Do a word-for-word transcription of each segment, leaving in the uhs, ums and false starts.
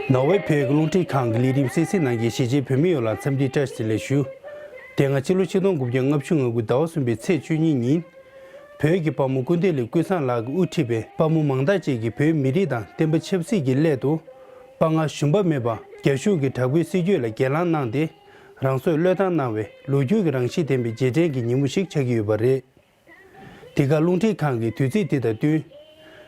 ནོར་ཝེ་བོད་ཀྱི་རླུང་འཕྲིན་ཁང་གི་ལས་རིམ་གསན་གཟིགས་གནང་མཁན་གཞིས་བྱེས་བོད་མི་ཡོངས་ལ་འཚམས་འདྲི་བཀྲ་ཤིས་བདེ་ལེགས་ཞུ། དེ་སྔ་ཕྱི་ལོ་ཆིག་སྟོང་དགུ་བརྒྱ་ལྔ་བཅུ་ང་དགུ་ཟླ་བ་གསུམ་པའི་ཚེས་བཅུ་གཉིས་ཉིན། བོད་ཀྱི་དཔའ་མོ་ཀུན་བདེ་ལེགས་ཀུན་བཟང་ལགས་ཀྱིས་དབུ་ཁྲིད་པའི་དཔའ་མོ་མང་དག་ཅིག་གིས་བོད་མི་རིགས་དང་བསྟན་པ་ཆབ་སྲིད་ཀྱི་སླད་དུ། དཔའ་ངར་ཞུམ་པ་མེད་པར་རྒྱ་གཞུང་གི་དྲག་པོའི་སྲིད་བྱུས་ལ་སྒེར་ལངས་གནང་སྟེ། རང་སྲོག་བློས་བཏང་གནང་བའི་ལོ་རྒྱུས་ཀྱི་རང་བཞིན་ལྡན་པའི་རྗེས་དྲན་གྱི་ཉིན་མོ་ཞིག་ཆགས་ཀྱི་ཡོད་པ་རེད། འདི་ག་རླུང་འཕྲིན་ཁང་གི་དུས་ཚིགས་འདི་དང་བསྟུན།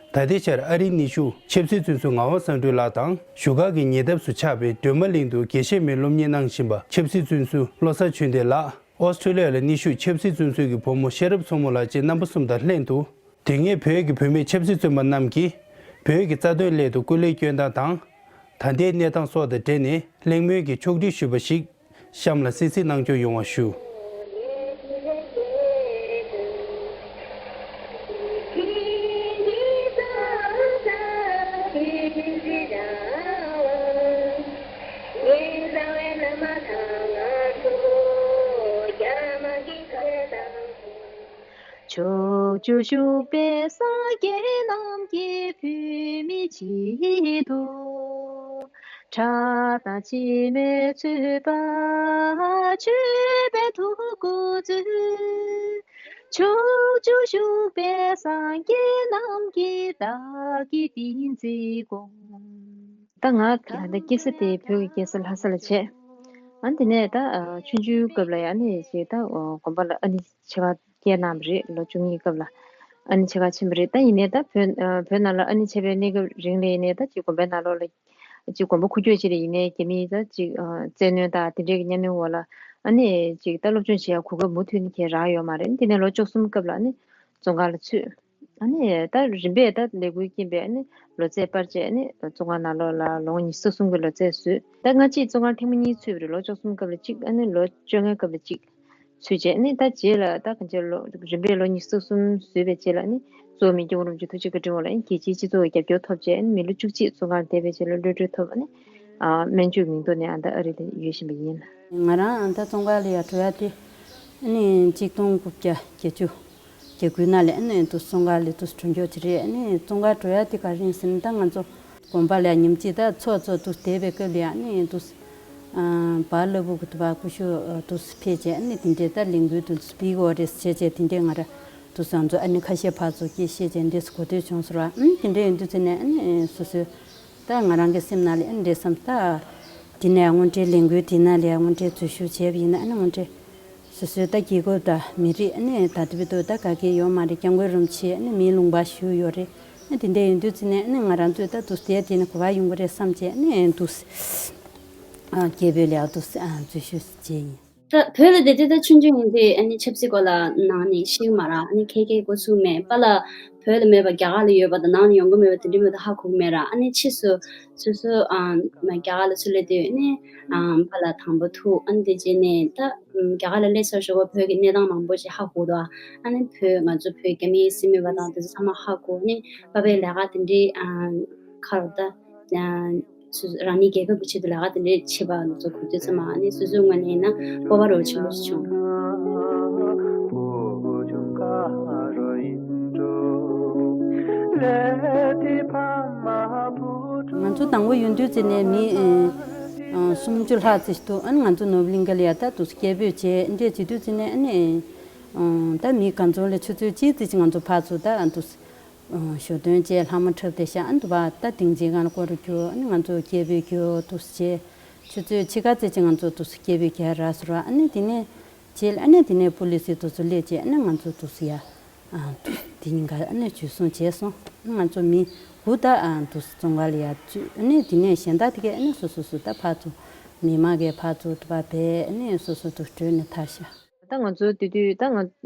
ད་ལྟའི་ཆར་ཨ་རིའི་གནས་བཞུགས་ཆབ་སྲིད་བཙོན་ཟུར་ངག་དབང་བསམ་གྲུབ་ལགས་དང་བཞུགས་སྒར་གྱི་ཉེ་འདབས་སུ་ཆགས་པའི་སྒྲོལ་མ་གླིང་དུ་དགེ་བཤེས་མའི་སློབ་གཉེར་གནང་བཞིན་པ་ཆབ་སྲིད་བཙོན་ཟུར་བློ་བཟང་ཆོས་ལྡན་ལགས། ཨོ་སི་ཀྲོ་ལི་ཡ་ལ་གནས་བཞུགས་ཆབ་སྲིད་བཙོན་ཟུར་གྱི་བུ་མོ་ཤེས་རབ་མཚོ་མོ་ལགས་བཅས་རྣམ་པ་གསུམ་དང་ལྷན་དུ། དེ་སྔའི་བོད་ཀྱི་བུད་མེད་ཆབ་སྲིད་བཙོན་པ་རྣམས་ཀྱིས་བོད་ཀྱི་རྩ་དོན་སླད་དུ་སྐུ་ལས་བསྐྱོན་སྟངས་དང་། ད་ལྟའི་གནས་སྟངས་སོགས་དང་འབྲེལ་ནས་གླེང་མོལ་གྱི་ཕྱོགས་སྒྲིག་ཞུས་པ་ཞིག་གཤམ་ལ་གསན་གཟིགས་གནང་སྐྱོང་ཡོང་བ་ཞུ། ཕྱོགས་བཅུ་བཞུགས་པའི་སངས་རྒྱས་རྣམས་ཀྱིས་བོད་མིའི་ཆེད་དུ། ཁྲག་དང་མཆི་མས་གཙོས་པ་ཆོས་པའི་ཐུགས་ཁུར་མཛོད། ཕྱོགས་བཅུ་བཞུགས་པའི་སངས་རྒྱས་རྣམས་ཀྱིས་བདག་གི་བསྟན་འཛིན་སྐོང་། ད་ང་ད་སྐྱེས་ས་དེ་བོད་ཀྱི་སྐྱེས་ས་ལྷ་ས་ལ་བྱས། ཨ་ནི་དེ་ནས་ད་ཆུང་ཆུང་སྐབས་ལ་ཡང་ནི་ཞེ་ད་དགོན་པ་ལ་ཨ་ནི་ཆེ་བ་སྐྱེས་གནང་བ་རེད། ལོ་བཅུ་གཉིས་སྐབས་ལ་ཨ་ནི་ཆེ་བ་ཕྱིན་པ་རེད། ད་ཡིན་ནའི་ད་བོད་བོད་ནང་ལ་ཨ་ནི་ཆེ་བའི་གནས་སྐབས་རིང་ལ་ཡིན་ནའི་ད་ཅིག་དགོན་པའི་ནང་ལོགས་ལ་ཅིག་དགོན་པ་ཁུག་ཀྱོག་ཅིག་ལ་ཡིན་ནའི་རྒྱ་མིའི་ད་ཅིག་བཙན་གནོན་དང་དེ་འདྲའི་གི་གཉའ་གནོན་འོག་ལ་ཨ་ནི་ཅིག་ད་སློབ་སྦྱོང་བྱེད་ཡ་གོ་སྐབས་མུ་མཐུད་ནས་ཁྱེད་རག་ཡོད་མ་རེད། དེ་ནས་ལོ་བཅུ་གསུམ་སྐབས་ལ་ཨ་ནི་བཙོན་ཁང་ལ་ཚུད། ཨ་ནི་ད་རིམ་པས་ད་ལས་འགུལ་རྐྱེན་པས་ཨ་ནི་ལོ་ཚད་སྤར་བྱས་ཨ་ནི་བཙོན་ཁང་ནང་ལོགས་ལ་ལོ་ངོ་ཉི་ཤུ་རྩ་གསུམ་གྱི་ལོ་ཚད་བཟོས། ད་སྔ་ཕྱི་བཙོན་ཁང་ཐེངས་མ་གཉིས་ཚུད་པ་རེད། ལོ་བཅུ་གསུམ་སྐབས་ལ་གཅིག་ཨ་ནི་ལོ་བཅོ་ལྔའི་སྐབས་ལ་གཅིག་ཚུད་བྱས་ཨ་ནི་ད་རྗེས་ལ་ད་གང་ཅི་ལོ་རིམ་པས་ལོ་ཉི་ཤུ་རྩ་གསུམ་བཟོས་པའི་རྗེས་ལ་ཨ་ནི་གཙོ་བོ་མི་སྐྱབས་མགོན་རིན་པོ་ཆེ་ཐུགས་རྗེ་བཀའ་དྲིན་འོག་ལ་ཨ་ནི་རྒྱལ་སྤྱིའི་སྤྱི་ཚོགས་ཀྱི་རྒྱབ་སྐྱོར་ཐོབ་བྱས་ཨ་ནི་མི་ལོ་བཅུ་གཅིག་བཙོན་ཁང་བསྡད་པའི་རྗེས་ལ་གློད་གྲོལ་ཐོབ་ཨ་ནི་སྨན་བཅོས་མིང་ཐོག་ནས་ཨ་ད་ཨ་རི་ལ་ཡོད་བཞིན་པ་ཡིན། ང་རང་ད་བཙོན་ཁང་ལ་ཡར་འགྲོ་ཡ་དེ་ཨ་ནི་ཆིག་སྟོང་དགུ་བརྒྱ་བརྒྱད་ཅུ། གྱ་གུ་ན་ལས་ནས་དུ་བཙོན་ཁང་ལས་དུ་གྲོལ་མགྱོགས་ཅི་རེད། ནས་བཙོན་ཁང་འགྲོ་ཡ་དེ་ག་རེ་ཡིན་ཟེར་ན་ད་ང་ཚོ་དགོན་པ་ལ་ཉིན་གཅིག་ད་ཚོགས་གཙོ་དུ་བསྡད་པའི་སྐབས་ལ་ཡང་ནས་དུ་བ་ལ་བུ་གི་དུ་བ་ཀུ་ཤུ་དུ་ཕེ་བྱས་ནས་དེ་འདྲའི་ད་ལས་འགུལ་དུ་སྤེལ་དགོས་རེད་བྱས་བྱས་དེ་འདྲའི་ང་ར་དུ་ང་ཚོ་ཨ་ནི་ཁ་ཤས་ཕར་ཚུར་སྐད་བཤད་བྱས་འདྲས་གོ་ཐོས་བྱུང་ཟེར་བ་དེ་འདྲའི་ཡིན་དུས་ཚེ་ནས་ཨ་ནི་སོ་སོའི། ད་ང་རང་གི་སེམས་ནང་ལ་ཨ་ནི་འདྲའི་བསམ་ད། དེ་ནས་དངོས་འབྲེལ་ལས་འགུལ་དེ་ནང་ལ་དངོས་འབྲེལ་འཛུལ་ཞུགས་བྱས་པ་ཡིན་ན་ཨ་ནི་དངོས་འབྲེལ་སོ་སོའི་ད་རྒྱལ་ཁབ་དང་མི་རིགས་ཨ་ནི་ད་དེ་བི་དུ་ད་ག་གེ་ཡོད་མ་རེད། སྐྱབས་མགོན་རིན་པོ་ཆེ་ཨ་ནི་མིའི་ལུང་པ་ཞུ་ཡོད་རེད། ཨ་དེ་འདྲ་ཡིན་དུས་ཚེ་ནས་ཨ་ནི་ང་རང་ཚོས་ད་དུ་དེ་དེ་ནི་གོ་བ་ཡོང་གི་རེད་བསམ་བྱས་ཨ་ནི་དུ་སྐྱེས་བུ་ལས་དུ་འཛུལ་ཞུགས་བྱས་ཡིན། ད་བོད་ལ་བསྡད་དུས་ད་ཆུང་ཆུང་ཡིན་དུས་ཨ་ནི་ཆབ་སྲིད་སྐོར་ལ་ནང་ནས་ཤེས་ཀྱི་མ་རེད། ཨ་ནི་ཁྱེད་ཀྱིས་འགོ་ཚུགས་མེད་པ་ལ་བོད་ལ་མེད་པ་རྒྱ་གར་ལ་ཡོད་པ་དང་ནང་ལ་ཡོང་གི་མེད་པ་དེ་འདྲ་མེད་པ་ཧ་གོ་གི་མེད་ར། ཨ་ནི་ཕྱིས་སུ་སོ་སོ་ཨ་མ་རྒྱ་གར་ལ་ཚུར་སླེབས་དུས་ཨ་ནི་ཨ་པ་ལ་དང་པོ་ཐུག་ཨ་ནི་དེ་རྗེས་ནས་ད་རྒྱ་གར་ལ་སླེབས་ཚར་ཞོར་བོད་ཀྱི་གནས་སྟངས་མང་པོ་ཞིག་ཧ་གོ་འདུག་ཨ་ནི་བོད་ང་ཚོ་བོད་རྒྱ་མིའི་སྲིད་མོད་པ་དང་དེ་ཚོ་ཚང་མ་ཧ་གོ་ཨ་ནི་པ་པའི་ལས་ཀ་དེ་འདྲའི་ཨ་ཁ་རོ་ད། སོ་སོ་རང་ཉིད་རྒྱལ་ཁབ་ཀྱི་ཆེད་དུ་ལས་ཀ་དེ་འདྲས་བྱེད་པ་ང་ཚོ་གོ་དུས་ཙམ་པ་ནི་སོ་སོའི་ངོས་ནས་ཡིན་ན་སྤོབས་པ་རོ་ཆེན་པོ་ཞིག་བྱུང་། ང་ཚོ་དང་པོ་ཡོང་དུས་ཙམ་ནས་མི་ཨ་སུམ་ཅུ་ལྷག་ཙམ་ཞིག་འདུག་ཨ་ནི་ང་ཚོ་ནོར་བུ་གླིང་ག་ལ་ཡ་ད་དུ་སྐད་འབོད་བྱས་འདྲས་བྱེད་དུས་ཙམ་ནས་ཨ་ནི་ད་མི་གང་ཚོང་ལས་ཆུ་ཚོད་གཅིག་ཙམ་ཅིག་ང་ཚོ་ཕར་ཚུར་ད་དུ། ཞོ་སྟོན་བཅས་ལྷག་མ་འཁྲབ་སྟེ་ཤག་ཨ་ནི་དུ་བ་ད་སྡིངས་ཆའི་སྒང་ལ་སྐོར་རུ་རྒྱུག་ཨ་ནི་ང་ཚོ་སྐད་འབོད་རྒྱུ་དུ་བྱས། ཆུ་ཚོད་ཕྱེད་ཀ་ཙམ་ཅིག་ང་ཚོ་དུ་སྐད་འབོད་རྒྱག་རག་སོང་ར། ཨ་ནི་དེ་ནས་བྱས་ཨ་ནི་དེ་ནས་པུ་ལི་སི་དུ་ཚོ་སླེབས་བྱས་ཨ་ནི་ང་ཚོ་དུ་ཡ་དུ་དེ་ཉིན་ག་ཨ་ནི་འཇུ་བཟུང་བྱས་སོང་། ཨ་ནི་ང་ཚོ་མི་དགུ་ད་དུ་བཙོན་ཁང་ལ་ཡ་བཙུད། ཨ་ནི་དེ་ནས་གཞན་དག་དེ་གས་ཨ་ནི་སོ་སོ་སོ་ད་ཕར་ཚུར་མི་མང་གས་ཕར་ཚུར་དུ་བ་བས་ཨ་ནི་སོ་སོ་དུ་བྲོས་ནས་ཐར་ཤག་ད་ང་ཚོ་དེ་དུས་ད་ང་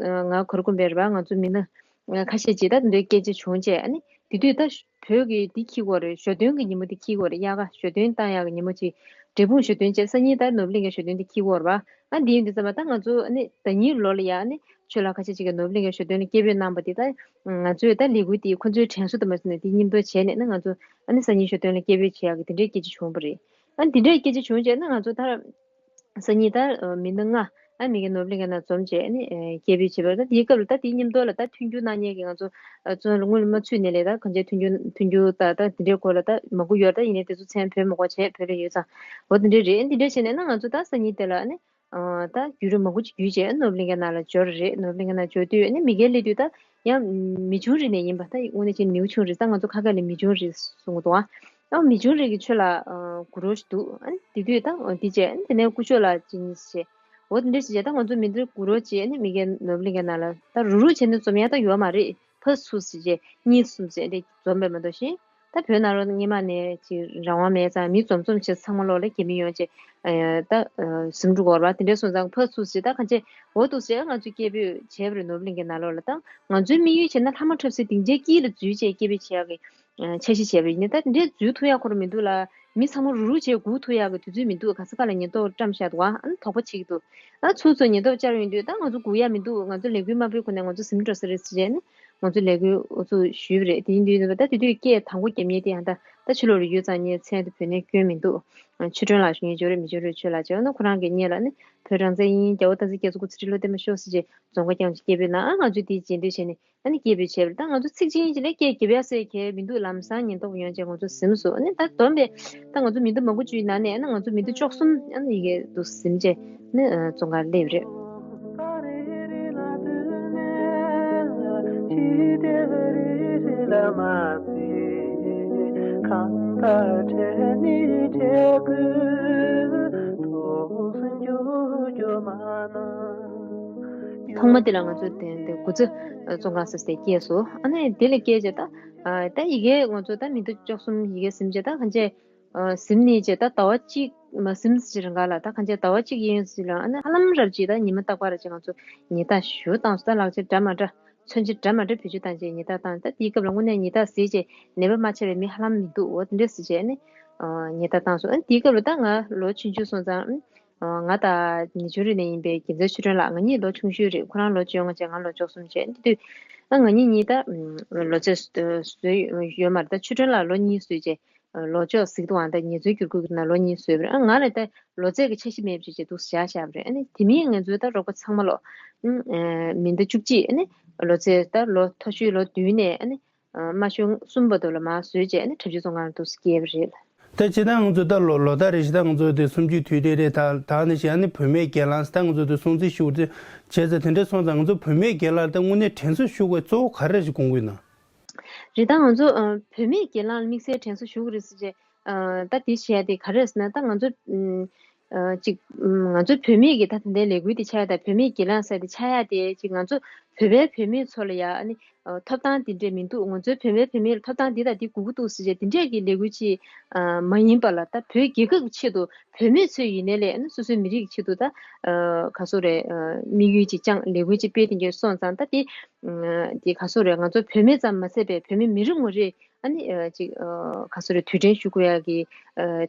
ང་གུར་གུམ་པའི་རེད་པ། ང་ཚོ་མི་སྣ་ཁ་ཤས་ཅིག་ད་དེ་འདྲའི་སྐད་ཆ་བྱུང་རྗེས་ཨ་ནི་དེ་དུས་ད་བོད་ཀྱི་འདི་འཁྱེར་དགོས་རེད། ཞོ་སྟོན་གྱི་ཉིན་མོ་འདི་འཁྱེར་དགོས་རེད། དབྱར་ཁ་ཞོ་སྟོན་བཏང་ཡག་གི་ཉིན་མོ་ཅིག་འབྲས་སྤུངས་ཞོ་སྟོན་བྱས། སང་ཉིན་ད་ནོར་བུ་གླིང་གའི་ཞོ་སྟོན་འདི་འཁྱེར་དགོས་རེད་པ། ཨ་འདི་ཡིན་དུས་ཙམ་པ་ད་ང་ཚོ་ཨ་ནི་ཟླ་ཉིན་ལོ་ལ་ཡ་ཨ་ནི་ཆོས་ལ་ཁ་ཤས་ཅིག་གིས་ནོར་བུ་གླིང་གའི་ཞོ་སྟོན་ལ་སྐད་འབོད་གནང་པ་འདི་ད་ང་ཚོས་ད་ལས་འགུལ་འདི་ཁོ་ཚོའི་དྲན་གསོ་དུ་མ་ཟིན་ནས་འདི་མཉམ་དུ་བྱས་ནས་ཨ་ནི་ང་ཚོ་ཨ་ནི་སང་ཉིན་ཞོ་སྟོན་ལ་སྐད་འབོད་བྱེད་ཡག་གི་དེ་འདྲའི་སྐད་ཆ་བྱུང་བ་རེད། ཨ་ནི་དེ་འདྲའི་སྐད་ཆ་བྱུང་རྗེས་ན་ང་ཚོ་ད། སང་ཉིན་ད་མི་སྣ་ལྔ་ ཨ་མི་སྒེར་ནོར་བུ་གླིང་གའི་ནང་འཛོམས་བྱས་ནི་སྐད་འབོད་བྱེད་པ་ད་དེའི་སྐབས་ལ་ད་དེའི་མཉམ་དུ་ལ་ད་མཐུན་འགྱུར་གནང་མཁན་གྱི་ང་ཚོ་བཙོན་ལ་དངུལ་མ་ཚུད་ནས་ལས་ད་གང་ཅི་མཐུན་འགྱུར་མཐུན་འགྱུར་ད་ད་དེ་འདྲའི་སྐོར་ལ་ད་མང་པོ་ཡོད་ད་ཡིན་ནའི་དེ་ཚོ་མཚན་བོད་མི་གོ་བྱས་བོད་ལ་ཡོད་ཙང་འོ་དེ་འདྲའི་རེད། དེ་འདྲ་བྱས་ནས་ན་ང་ཚོ་ད་སང་ཉིན་དེ་ལ་ནི་ད་བརྒྱུད་རིམ་མང་པོ་ཅིག་བརྒྱུད་བྱས་ནོར་བུ་གླིང་གའི་ནང་ལ་འབྱོར་རེད། ནོར་བུ་གླིང་གའི་ནང་འབྱོར་དུས་ནི་མི་སྒེར་སླེབས་དུས་ད་ཡང་མི་ཆུང་རིགས་ནས་ཡིན་པ་ད་དངོས་གནས་ཅིག་མིའུ་ཆུང་རིགས་ད་ང་ཚོ་ཁ་ཁ་ལ་མི་ཆུང་རིགས་གསུང་གི་འདུག་ཨ་མི་ཆུང་རིགས་ཀྱི་ཆོས་ལ་གུ་རོ་ཞིག་འདུག་ཨ་དེ་དུས་ད་འདི་བྱས་དེ་ནས་སྐུ་ཞབས་ལགས་ཅིག་ནི་བྱས། འོ་དེ་འདྲ་ཞིག་བྱས་ད་ང་ཚོ་མི་འདིར་གུ་རོ་བྱས་ནས་མི་སྒེར་ནོར་བུ་གླིང་གའི་ནང་ལ་ད་རུག་རུག་བྱས་ནས་འཛོམས་ཡ་ད་ཡོད་མ་རེད། ཕར་ཚུར་ཞིག་བྱས་གཉིས་གསུམ་བྱས་འདྲ་འཛོམས་པས་མ་གཏོགས་ཤིང་ད་བོད་ནང་ལོགས་སྔོན་མ་ནས་ཅིག་རང་དབང་མེད་ཙང་མི་འཛོམས་འཛོམས་བྱས་ཚང་མ་ལོག་ལ་རྒྱ་མི་ཡོང་བྱས་ད་ཟིན་འགྲོ་གོ་ར་དེ་འདྲ་སོང་ཙང་ཕར་ཚུར་ཞིག་ད་གང་བྱས་འོ་འདུག་ཟེར་ང་ཚོས་སྐད་འབོད་བྱས་པ་རེད། ནོར་བུ་གླིང་གའི་ནང་ལོགས་ལ་ད་ང་ཚོའི་དམིགས་ཡུལ་བྱས་ན་ལྷ་མོ་འཁྲབ་སའི་སྡིངས་ཆའི་དཀྱིལ་ལ་འཛུལ་བྱས་སྐད་འབོད་བྱེད་ཡག་གི་འཆར་གཞི་བྱས་པ་ཡིན་ན་ད་འདྲའི་འཛུལ་ཐུབ་ཡག་ཁོ་རང་མི་འདུག་ལ། མི་ཚང་མ་རུག་རུག་བྱས་སྒུག་ཐུབ་ཡག་གི་དུས་ཚོད་མི་འདུག་ག་ས་ག་ལ་ཉེན་རྟོག་བཀྲམ་བཞག་འདུག་ཨ་ནི་དོགས་པ་བྱེད་ཀྱི་འདུག་ཨ་ཚུར་ཚུར་ཉེན་རྟོག་བཅར་ཡོང་དུས་ད་ང་ཚོ་སྒུག་ཡག་མི་འདུག་ང་ཚོ་ལས་འགུལ་དམར་པོའི་ཁོ་ནས་ང་ཚོ་ཟིན་འགྲོ་ས་རེད་ཟེར་བྱས་ནས་ང་ཚོ་ལས་འགུལ་འུ་ཚུགས་ཞུས་པ་རེད། དེ་ཡིན་དུས་ད་དེ་དུས་སྐད་དང་པོ་རྒྱབ་མཁན་དེ་ཡང་ད་ད་ཕྱི་ལོགས་ལ་ཡོད་ཙང་ངས་མཚན་དེ་བོད་ནས་བསྐྱོན་མི་འདུག་ཆོས་སྒྲོན་ལགས་ཞུ་མཁན་ཅོ་རེད། མི་ཅོ་རེད་ཆོས་ལགས་བྱས་ན་ཁོ་རང་གིས་སྔོན་ལ་ནི་བོད་རང་བཙན་ཡིན། རྒྱལ་བ་སྟག་འཚེར་རྒྱ་མཚོ་སྐུ་ཚེ་ཁྲི་ལོ་བརྟན་པར་ཤོག་ཟེར་བྱས་རྫོང་ཁ་བསྐྱངས་བྱས་སྐད་འབོད་གནང་། ཨ་ང་ཚོས་དེའི་རྗེས་ཟློས་བྱས་ནས། ཨ་ནི་སྐད་འབོད་བྱས་པ་རེད། ད་ང་ཚོ་ཚིག་ཅིག་གཉིས་ཅིག་ལས་སྐད་རྒྱབ་ཡ་ཟེར་གྱི་མི་འདུག་ལམ་སང་ཉེན་རྟོག་ཡོང་བྱས་ང་ཚོ་ཟིན་སོང་། ཨ་ནི་ད་བསྡོམས་པས་ད་ང་ཚོ་མི་འདུག་མང་པོ་བཅུའི་ནང་ནས་ཨ་ནི་ང་ཚོ་མི་འདུག་བཅུ་གསུམ་ཨ་ནི་ཡི་གེ་འདུག་ཟིན་བྱས་ནི་བཙོན་ཁང་སླེབས་རེད། ཐོག་མ་དེ་ལ་ང་ཚོ་དེ་དེ་དགུ་ཚེ་བཙོན་ཁང་ཟེར་དེ་སྐྱེས་སོ། ཨ་ནི་དེ་ལས་སྐྱེས་རྗེས་ད་ཨ་ད་ཡི་གེ་ང་ཚོ་ད་མི་འདུག་བཅུ་གསུམ་ཡི་གེ་ཟིན་རྗེས་ད་གང་བྱས་ཨ་ཟིན་ནས་རྗེས་ད་ཟླ་བ་གཅིག་མ་ཟིན་ཙམ་ཅིག་རིང་ག་ལ་ད་གང་བྱས་ཟླ་བ་གཅིག་ཡིན་ཙམ་ལ་ཨ་ནི་ཧ་ལམ་རབ་ཅིག་ད་ཉི་མ་རྟག་པར་ཅིག་ང་ཚོ་ཉལ་ཐ་ཞུ་བཏང་སོ། ད་ལག་ཆ་འདྲ་མ་འདྲ་མཚོན་ཆ་འདྲ་མ་འདྲ་བེད་སྤྱོད་བཏང་རྗེས་ཉལ་ཐ་བཏང་། ད་དེའི་སྐབས་ལ་དངོས་གནས་ཉལ་ཐ་ཟས་རྗེས་ནད་པ་མ་ཆགས་པའི་མི་ཧ་ལམ་མི་འདུག་འོ་དེ་འདྲ་ཟེར་རྗེས་ཨ་ནི་ཉལ་ཐ་བཏང་སོ། ཨ་ནི་དེའི་སྐབས་ལ་ད་ང་ལོ་ཆུང་ཆུང་སོང་ཙང་། ང་དང་ཉེ་ཆར་རེ་ནས་ཡིན་པའི་རྒྱལ་མཚན་ཆོས་སྒྲོན་ལགས། ང་གཉིས་ལོ་ཆུང་ཤོས་རེད། ཁོ་རང་ལོ་བཅོ་ལྔ་བྱས། ང་ལོ་བཅུ་གསུམ་བྱས། འདི་དུས་ཨ་ང་གཉིས་གཉིས་ད་ལོ་ཚད་བཟོས་ཡོད་མ་རེད། ད་ཆོས་སྒྲོན་ལགས་ལོ་གཉིས་བཟོས་བྱས་ལོ་བཅོ་ཟིག་ཏུའང་ད་ཉེ་ཚོའི་འགྱུར་ཁུག་ན་ལོ་གཉིས་བཟོས་པ་རེད། ཨ་ང་ལ་ད་ལོ་ཚད་ཀྱི་ཆ་ཤས་མེད་པ་བྱས་བྱས་འདུག་བཞག་བཞག་པ་རེད། ཨ་ནི་དེ་མིན་ང་ཚོའི་ད་རོགས་པ་ཚང་མ་ལོ་མི་ད་བཅུ་གཅིག་ཨ་ནི་ལོ་ཚད་ད་ལོ་མཐོ་ཤོས་ལོ་བདུན་ནས་ཨ་ནི། དམའ་ཤོས་གསུམ་བར་དུ་ལ་མར་བཟོས་བྱས་ནས་འཁྲབ་ཆུའི་བཙོན་ཁང་དུ་སྐྱེལ་བ་རེད། ད་སྤྱིར་བཏང་ང་ཚོ་ད་ལོ་ལོ་ལྟར་རེ་བཞིན་ད་ང་ཚོ་དེ་གསུམ་བཅུའི་དུས་དྲན་རེད། ད་ད་ནི་བཞིན་ཨ་ནི་བུད་མེད་སྒེར་ལངས་ད་ང་ཚོ་དེ་སྲུང་བརྩི་ཞུ་བར་བྱས་ཙང་དེ་འདྲ་སོང་ཙང་ང་ཚོ་བུད་མེད་སྒེར་ལངས་ད་དངོས་གནས་དྲན་གསོ་ཞུ་དགོས་གཙོ་བོ་ག་རེ་ཞིག་དགོངས་ཀྱི་ཡོད་ན། རེད། ད་ང་ཚོ་བུད་མེད་སྒེར་ལངས་དམིགས་བསལ་དྲན་གསོ་ཞུ་དགོས་རེད་ཟེར་བྱས། ད་དེ་བྱས་ཏེ་ག་རེ་ཟེར་ན་ད་ང་ཚོ་ཅིག་ང་ཚོ་བུད་མེད་ཀྱི་ད་དེ་འདྲའི་ལས་འགུལ་དེ་ཆགས་ཡ་ད་བུད་མེད་སྒེར་ལངས་ཟེར་དེ་ཆགས་ཡ་དེ་ཅིག་ང་ཚོ་བོད་པའི་བུད་མེད་ཚོ་ལ་ཡ་ཨ་ནི་ཐོབ་ཐང་དེ་འདྲས་མི་འདུག་ང་ཚོའི་བོད་པའི་བུད་མེད་ལ་ཐོབ་ཐང་འདི་དང་འདི་དགོས་ཀྱི་འདུག་ཟེར་བྱས་དེ་འདྲས་ཀྱི་ལས་འགུལ་ཅིག་མ་ཡིན་པ་ལ་ད་བོད་རྒྱལ་ཁབ་ཀྱི་ཆེད་དུ་བུད་མེད་ཚོས་ཡིན་ནའི་ལས་ཨ་ནི་སོ་སོའི་མི་རིགས་ཀྱི་ཆེད་དུ་ད་ག་སོ་རེད་དམིགས་ཡུལ་ཅིག་བཅངས་ལས་འགུལ་ཅིག་སྤེལ་དེ་འདྲས་སོང་ཙང་ད་དེ་དེ་ག་སོ་རེད་ང་ཚོ་བུད་མེད་ཙམ་མ་ཟད་པའི་བོད་མི་མི་རེ་ངོ་རེས། ཨ་ནི་ཅིག་ག་སོ་རེད་དུས་དྲན་ཞུ་དགོས་ཡག་གི་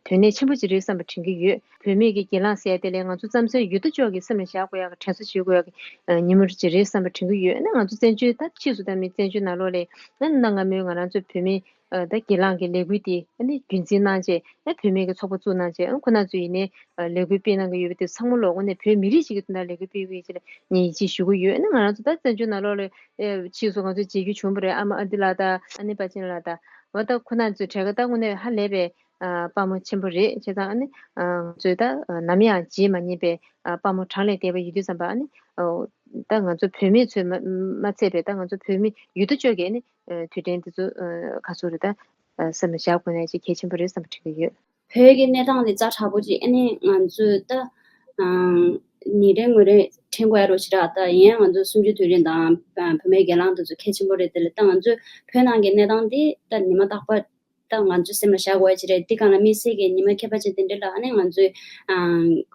དོན་གནད་ཆེན་པོ་ཅིག་རེད་བསམ་པ་དྲན་གྱི་ཡོད། བུད་མེད་ཀྱི་སྒེར་ལངས་ཟེར་ཡ་དེ་ལས་ང་ཚོ་རྩམ་ཟན་ཡུལ་དུ་ཅོག་གི་སེམས་ལ་བཞག་དགོས་ཡག་གི་དྲན་གསོ་བྱེད་དགོས་ཡག་གི་ཉིན་མོ་ཅིག་རེད་བསམ་པ་དྲན་གྱི་ཡོད། ཨ་ནི་ང་ཚོ་བཙན་བྱོལ་ད་ཕྱིས་སུ་ད་མི་བཙན་བྱོལ་ནང་ལོགས་ལས་ཨ་ནི་གནའ་སྔ་མོའི་ང་རང་ཚོའི་བུད་མེད་ད་སྒེར་ལངས་ཀྱི་ལས་འགུལ་དེ་ཨ་ནི་རྒྱུན་འཛིན་གནང་བྱས་ཨ་བུད་མེད་ཀྱི་ཚོགས་པ་བཙུགས་གནང་བྱས་ཨ་ཁོ་ན་ཚོ་ཡིན་ནའི་ལས་འགུལ་སྤེལ་གནང་གི་ཡོད་པ་དེ་ཚང་མ་ལོག་དངོས་གནས་བོད་མི་རིགས་ཅིག་གི་དོན་དག་ལས་འགུལ་སྤེལ་གྱི་ཡོད་ཅེས་ངས་ཡིད་ཆེས་ཞུ་གི་ཡོད། ཨ་ནི་ང་རང་ཚོ་ད་བཙན་བྱོལ་ནང་ལོགས་ལས། ཨེ་ཕྱིས་སུ་ང་ཚོ་མཇལ་རྒྱུ་བྱུང་བ་རེད། ཨ་མ་ཨ་འདི་ལགས་དང་ཨ་ནེ་པ་ཅིན་ལགས་དང་། འོ་ད་ཁོ་ན་ཚོའི་གྲས་ཀ་ད་དངོས་གནས་ཧ་ལས་པའི་ཨ་དཔའ་མོ་ཆེན་པོ་རེད། བྱས་ཙང་ཨ་ནི་ཨ་ང་ཚོས་ད་ཨ་ནམ་ཡང་བརྗེད་མ་ཉན་པའི་ཨ་དཔའ་མོ་གྲངས་ལས་འདས་པ་ཡིན་དུས་ཙམ་པ་ཨ་ནི་ཨོ་ད་ང་ཚོ་བུད་མེད་ཚོས་མ་མ་ཚད་པའི་ད་ང་ཚོ་བོད་མི་ཡུལ་དུ་ཅོག་གི་ཨ་ནི་ཨ་དུས་དྲན་འདི་ཚོ་ཨ་ག་ཚོད་རེད་ད་ཨ་སེམས་ལ་བཞག་དགོས་ན་ཅིག་གལ་ཆེན་པོ་རེད་བསམ་པ་དྲན་གྱི་ཡོད། བོད་ཀྱི་གནས་སྟངས་འདི་ཛ་དྲག་པོ་ཅིག་ཨ་ནི་ང་ཚོས་ད་ཨང་ཉིན་རེ་ངོ་རེ་དྲན་དགོས་ཡ་རོ་ཞིག་ར། ད་ཡིན་ཡང་ང་ཚོ་གསུམ་བཅུའི་དུས་དྲན་དང་བུད་མེད་སྒེར་ལངས་དེ་ཚོ་གལ་ཆེན་པོ་རེད། དེ་ལ་ད་ང་ཚོས་བོད་ནང་གི་གནས་སྟངས་འདི་ད་ཉི་མ་རྟག་པར་ད་ང་ཚོའི་སེམས་ལ་བཞག་དགོས་ཡ་ཅིག་རེད། འདི་གང་ལ་དམིགས་བསལ་གྱི་ཉི་མ་ཁྱད་པར་ཅན་དེ་འདྲ་ལ་ཨ་ནི་ང་ཚོས་ཨང་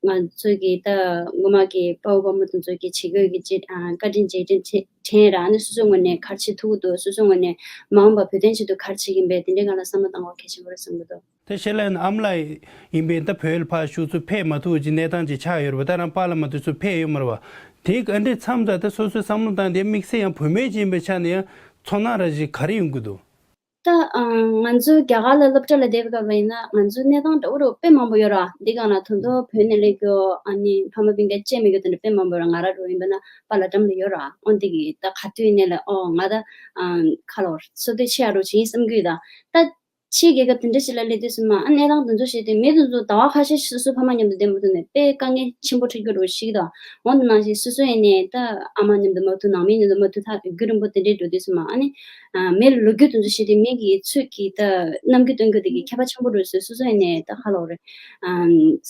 ང་ཚོས་ཀྱི་ད་སྔོན་མ་གི་དཔའ་བོ་དཔའ་མོ་དེ་ཚོ་གི་བྱེད་སྒོ་གི་ཅིག་ཨང་བཀའ་དྲིན་རྗེས་དྲན་དྲན་ར། ཨ་ནི་སོ་སོའི་ངོས་ནས་ག་རེ་བྱེད་ཐུབ་ཀྱི་འདུག་སོ་སོའི་ངོས་ནས་མ་འོངས་པ་བོད་དོན་ཆེད་དུ་ག་རེ་བྱེད་ཀྱི་ཡིན་པས་དེ་འདྲའི་སྒང་ལ་བསམ་བློ་བཏང་དགོས་གལ་ཆེན་པོ་རེད་བསམ་གྱི་འདུག་ད་ཤེས་ལ་ཡིན་ཨ་མ་ལགས་ཡིན་པས་ད་བོད་ལ་ཕར་བཞུགས་ཚུར་ཕེབས་མ་ཐུབ་ཀྱི་གནས་སྟངས་ཅིག་ཆགས་ཡོད་རེད་པ། ད་རང་པཱ་ལགས་མ་གཏོགས་ཚུར་ཕེབས་ཡོད་མ་རེད་པ། དེ་ག་འདྲས་མཚམས་ད་ལྟ་སོ་སོའི་བསམ་བློ་བཏང་སྟེ་དམིགས་བསལ་ཡང་བུད་མེད་ཅིག་ཡིན་པའི་ཆ་ནས་ཡང་ཚོར་སྣང་ར་ཞིག་ག་རེ་ཡོང་གི་འདུག་ད་ང་ཚོ་རྒྱ་གར་ལ་སློབ་གྲྭ་ལ་བསྡད་པའི་སྐབས་ལ་ཡིན་ན་ང་ཚོའི་གནས་སྟངས་འདྲ་བོ་རུ་དཔེ་མང་པོ་ཡོད་ར། འདི་གང་ལ་ད་དུང་བོད་ནས་སླེབས་རྒྱུ་ཨ་ནི་ཕ་མ་སྤུན་ཀྱག་བརྗེ་མེད་རྒྱུ་དེ་འདྲ་དཔེ་མང་པོ་ཡོད་ར། ང་རང་འདྲ་བོ་ཡིན་པ་ན་པཱ་ལགས་འགྲམ་ལ་ཡོད་ར། འོ་འདི་གི་ད་ག་དུས་ཡིན་ནའི་ལ་ཨོ་ང་ད་ཁ་ལོ་བསོད་བདེ་ཆེ་ཡ་རུ་བྱེད་ཡིན་བསམ་གྱི་ཡོད་ད། ད་ཕྱིའི་རྒྱལ་ཁབ་དེ་འདྲ་ཞིག་ལ་སླེབས་དུས་སུ་མ་ཨ་གནས་སྟངས་དེ་ཚོ་ཞིག་དེ་མི་དེ་ཚོ་ཟླ་བ་ཁ་ཤས་ཤིག་སོ་སོའི་ཕ་མ་མཉམ་དུ་བསྡད་མ་ཐུབ་ནས་དཔེ་དཀའ་ངལ་ཆེན་པོ་འཕྲད་རྒྱུ་རུ་ཞིག་དང་། འོ་འདི་ནང་བཞིན་སོ་སོ་ཡིན་ནའི་ད་ཨ་མ་མཉམ་དུ་མ་ཐུག་ནང་མི་མཉམ་དུ་མ་ཐུག་ཐག་རྒྱུན་རིང་པོ་དེ་འདྲའི་འགྲོ་དུས་སུ་མ་ཨ་ནི། ཨ་མི་ལ་ལོ་རྒྱུས་དེ་ཚོ་ཞིག་དེ་མི་གི་ཚུལ་གྱི་ད་རྣམ་འགྱུར་སྟོན་རྒྱུ་དེ་གི་ཁྱད་པར་ཆེན་པོ་རུ་སོ་སོ་སོ་ཡིན་ནའི་ད་ཁ་ལོ་རེད། ཨ་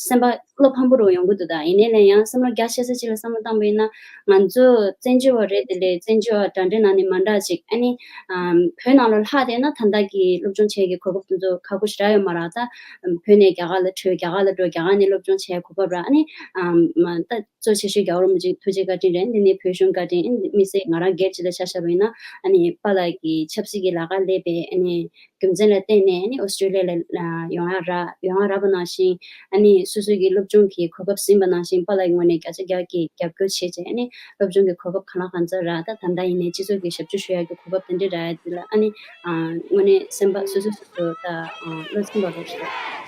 སེམས་པ་བློ་ཕམ་པོ་རུ་ཡོང་གི་འདུག་ད་ཡིན་ནའི་ལན་ཡང་བསམ་བློ་རྒྱ་ཆེ་ས་ཅིག་ལ་བསམ་བློ་བཏང་པ་ཡིན་ན། ང་ཚོ་བཙན་བྱོལ་བ་རེད་དེ་ལས་བཙན་བྱོལ་བ་འདྲ་འདྲ་ནང་ནས་མ་འདྲ་ཅིག་ཨ་ནི། ཨམ་བོད་ནང་ལ་ལྷག་བསྡད་ན་ད་ལྟ་གི་སློབ་སྦྱོང་བྱེད་ཀྱི་གོ་སྐབས་དེ་ཚོ་ཁག་པོ་ཞེ་དྲག་ཡོད་མ་རེད་ད། ཨམ་བོད་ནས་རྒྱ་གར་ལ་བྲོས་རྒྱ་གར་ལ་འགྲོ་རྒྱ་གར་ནས་སློབ་སྦྱོང་བྱེད་གོ་སྐབས་ར་ཨ་ནི། ཨམ་མ་ད་གཙོ་ཆེ་ཤོས་རྒྱལ་བ་རིན་པོ་ཆེ་ཐུགས་རྗེ་བཀའ་དྲིན་རེད། འདི་ནས་བོད་གཞུང་བཀའ་དྲིན་ཨ་ནི་དམིགས་བསལ་ང་རང་སྒེར་གཅིག་ལ་ཆ་བཞག་པ་ཡིན་ན་ཨ་ནི་པཱ་ལགས་ཀྱི་ཆབ་སྲིད་ཀྱི་ལས་ཀ་ལས་པའི་ཨ་ནི། རྒྱུ་མཚན་ལ་བརྟེན་ནས་ཨ་ནི་ཨོ་སི་ཀྲི་ལི་ཡ་ལ་ཡོང་ཡ་རག་ཡོང་ཡ་རག་པ་ནང་བཞིན་ཨ་ནི་སོ་སོ་གི་སློབ་སྦྱོང་གི་གོ་སྐབས་ཟིན་པ་ནང་བཞིན་པཱ་ལགས་ཀྱི་ངོས་ནས་བརྒྱ་ཆ་བརྒྱ་གི་རྒྱབ་སྐྱོར་བྱས་རྗེས་ཨ་ནི་སློབ་སྦྱོང་གི་གོ་སྐབས་གང་ལ་གང་འཚམ་རག་ད་ད་ལྟ་ཡིན་ནའི་སྤྱི་ཚོགས་ཀྱི་ཞབས་ཕྱི་ཞུ་ཡ་གི་གོ་སྐབས་དེ་འདྲ་རག་ཡ་དེ་ལ་ཨ་ནི་དངོས་གནས་སེམས་པ་སོ་སོ་སོ་སོ་ད་བློ་ཚིམ་པ་རོགས་ཞུ།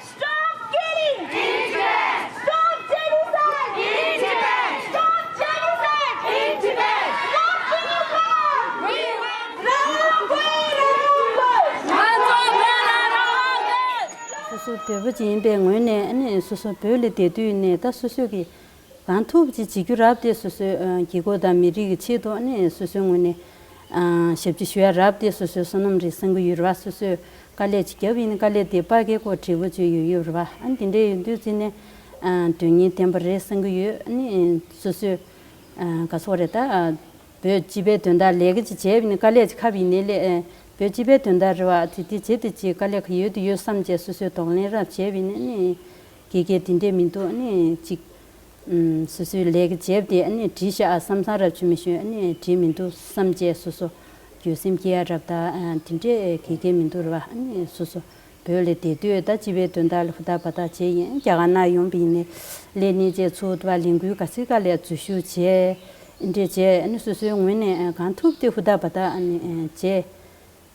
Stop getting in Tibet! Stop genocide in Tibet! Stop genocide in Tibet! Stop genocide! We want Rampur! སོ་སོ་བོད་པ་ཅིག་ཡིན་པའི་ངོས་ནས་ཨ་ནི་སོ་སོ་བོད་ལ་བསྡད་དུས་ནས་ད་སོ་སོ་གི་གང་ཐུབ་ཅིག་བྱེད་རྒྱུ་རབ་སྟེ་སོ་སོའི་ཨ་རྒྱལ་ཁབ་དང་མི་རིགས་ཀྱི་ཆེད་དུ་ཨ་ནི་སོ་སོའི་ངོས་ནས་ཨ་ཞབས་ཕྱི་ཞུ་ཡ་རབ་སྟེ་སོ་སོའི་བསོད་ནམས་རེ་བསགས་ཀྱི་ཡོད་རེད་བ། སོ་སོས་དཀའ་ལས་ཅིག་བརྒྱབ་ཡིན་ན་དཀའ་ལས་དེ་ཕ་གིར་ཁོ་འབྲས་བུ་ཅིག་ཡོང་གི་ཡོད་རེད་བ། ཨ་ནི་དེ་འདྲ་ཡིན་དུས་ཙི་ནས་ཨ་དོན་གཉེར་ལྡན་པ་རེ་བསགས་ཀྱི་ཡོད། ཨ་ནི་སོ་སོའི་ཨ་ག་སོག་རེད་ད། ཨ་བོད་སྤྱི་པའི་དོན་དག་ལས་ཀ་ཅིག་བྱས་པ་ཡིན་ན་དཀའ་ལས་ཅིག་ཁབ་ཡིན་ནའི་ལས་ཨ་བོད་སྤྱི་པའི་དོན་དག་རེད་བ། དེ་དེ་བྱེད་དེ་ཅིག་དཀའ་ལས་ཁག་ཡོད་དུ་ཡོད་བསམ་བྱས་སོ་སོའི་གདོང་ལེན་རབ་བྱས་པ་ཡིན་ན་ཨ་ནི་དགེ་རྒན་དེ་འདྲས་མི་འདུག་ཨ་ནི་ཅིག་ཨུམ། སོ་སོའི་ལས་ཀ་བྱས་པ་དེ་ཨ་ནི་བྲིས་ཤག་ཨ་བསམ་བསམ་རབ་བྱུང་མི་བྱུང་ཨ་ནི་བྲིས་མི་འདུག་བསམ་བྱས་སོ་སོ་འགྱོད་སེམས་སྐྱེ་ཡ་རབ་ད་ཨ་དེ་འདྲས་གལ་གལ་མི་འདུག་རེད་བ། ཨ་ནི་སོ་སོ་བོད་ལ་བསྡད་དུས་ད་སྤྱི་པའི་དོན་དག་ལ་ཧུར་ཐག་འབད་ཐག་བྱས་ཡིན། རྒྱ་གར་ནང་ཡོང་པ་ཡིན་ནའི་ལས་སྣེ་བཅས་ཚུགས་ཐུབ་པ་ལས་འགུལ་ག་ཚོད་ག་ལས་འཛུལ་ཞུགས་བྱས་ཨ་འདྲས་བྱས་ཨ་ནི་སོ་སོའི་ངོས་ནས་ཨ་གང་ཐུབ་དེ་ཧུར་ཐག་འབད་ཐག་ཨ་ནི་ཨ་བྱས། བྱེད་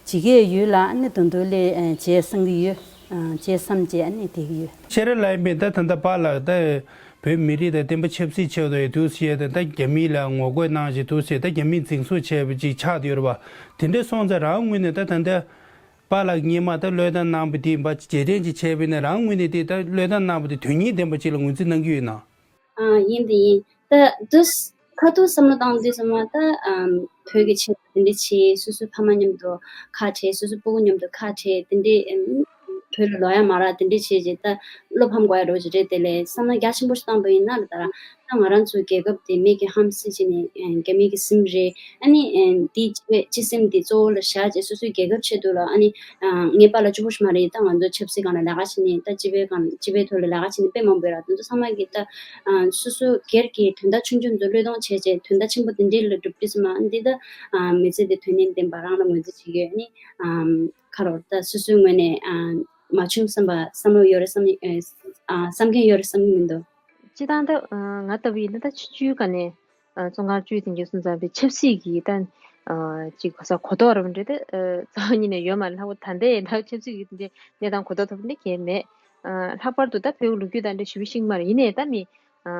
ཀྱི་ཡོད་ལ་ཨ་ནི་དོན་དུ་ལས་བྱས་བསམ་གྱི་ཡོད། བྱས་བསམ་བྱས་ཨ་ནི་བསྡད་ཀྱི་ཡོད། ཆེ་རེ་ལ་ཡིན་པས་ད་ད་ལྟ་པཱ་ལགས་ད་བོད་མི་རིགས་དང་བསྟན་པ་ཆབ་སྲིད་ཆེད་དུ་ཡོད་དུས་བཤད་དེ་ད་རྒྱ་མི་ལ་ངོ་རྒོལ་གནང་བཞིན་དུས་བཤད་ད་རྒྱ་མིས་འཛིན་བཟུང་བྱས་པ་ཅིག་ཆགས་བསྡད་ཡོད་རེད་པ། དེ་འདྲ་སོང་ཙང་རང་ངོས་ནས་ད་ད་ལྟ་པཱ་ལགས་སྔོན་མ་ད་བློས་བཏང་གནང་པ་དེ་ཡིན་པ་རྗེས་དྲན་ཅིག་བྱས་པ་ཡིན་ན་རང་ངོས་ནས་དེ་ད་བློས་བཏང་གནང་པ་དེ་དོན་སྙིང་ལྡན་པ་ཅིག་ལ་ངོས་འཛིན་གནང་གི་ཡོད་ན། ཨ་ཡིན་དེ་ཡིན། ད་དུས་ཁ་ཐུག་བསམ་བློ་བཏང་དུས་ཙམ་པ་ད་ཨམ་བོད་ཀྱི་ཆེད་དུ་དེ་འདྲ་བྱས། སོ་སོའི་ཕ་མ་མཉམ་དུ་ཁ་བྲལ། སོ་སོའི་སྤུ་གུ་མཉམ་དུ་ཁ་བྲལ་དེ་འདྲ་ཨམ་བོད་ལ་ལོག་ཡ་མ་རག་དེ་འདྲ་བྱས་རྗེས་ད་བློ་ཕམ་དགོས་ཡ་འགྲོ་གི་རེད། དེ་ལས་བསམ་བློ་རྒྱ་ཆེན་པོ་ཞིག་བཏང་པ་ཡིན་ན་ལ་ད་ར་ད་ང་རང་ཚོའི་རྒྱལ་ཁབ་དེ་མི་གིས་ཧམ་སེམས་བྱས་ནས་ཨམ་རྒྱ་མི་གི་སེམས་རེད། ཨ་ནི་ཨམ་དེའི་སྤྱི་སེམས་དེ་གཙོ་བོ་ལ་བཞག་རྗེས་སོ་སོའི་རྒྱལ་ཁབ་ཆེད་དུ་ལ་ཨ་ནི་ཨ་ངའི་པཱ་ལགས་གཅིག་པོ་ཞིག་མ་རེད། ད་ང་ཚོ་ཆབ་སྲིད་སྒང་ལ་ལས་ཀ་བྱེད་མཁན་ད་སྤྱི་པའི་སྒང་སྤྱི་པའི་ཐོག་ལ་ལས་ཀ་བྱེད་མཁན་དཔེ་མང་པོ་ཡོད་ར། དེ་ཚོ་ཚང་མ་གིས་ད་ཨ་སོ་སོ་སྒེར་གྱི་དོན་དག་ཆུང་ཆུང་དེ་ཚོ་བློས་གཏོང་བྱས་རྗེས་དོན་དག་ཆེན་པོ་དེ་འདྲའི་ལ་སྒྲུབ་དུས་ཙམ་པ་འདི་ད་ཨ་མི་ཚེ་འདི་དོན་སྙིང་ལྡན་པ་རང་ལ་ངོས་འཛིན་བྱེད་ཀྱི་ཡོད། ཨ་ནི་ཨམ་ཁ་རོག་ད་སོ་སོའི་ངོས་ནས་ཨ་མ་བྱུང་བསམ་པ་བསམ་བློ་ཡོད་རེད་བསམ་ཨ་བསམ་མཁན་ཡོད་རེད་བསམ་གྱི་མི་འདུག་སྤྱིར་བཏང་ད་ང་ལྟ་བུ་ཡིན་ན་ད་ཆུང་ཆུང་སྒང་ནས་ཨ་བཙོན་ཁང་བཅུག་ཟིན་རྒྱུ་སོང་ཙང་དཔེ་ཆབ་སྲིད་ཀྱི་ད་ཨ་ཅིག་གོ་ས་གོ་རྟོགས་རབ་འདྲེ་ད་རྩ་བ་ཉིད་ནས་ཡོད་མ་རེད། ལྷག་པར་ད་ལྟའི་ད་ཆབ་སྲིད་ཀྱི་དེ་འདྲའི་གནས་སྟངས་གོ་རྟོགས་ཐུབ་འདི་གལ་མེད། ཨ་ལྷག་པར་དུ་ད་བོད་ཀྱི་ལོ་རྒྱུས་ད་འདྲ་ཞེ་པོ་ཤེས་ཀྱི་མ་རེད། ཡིན་ནའི་ད་མི་ཨ་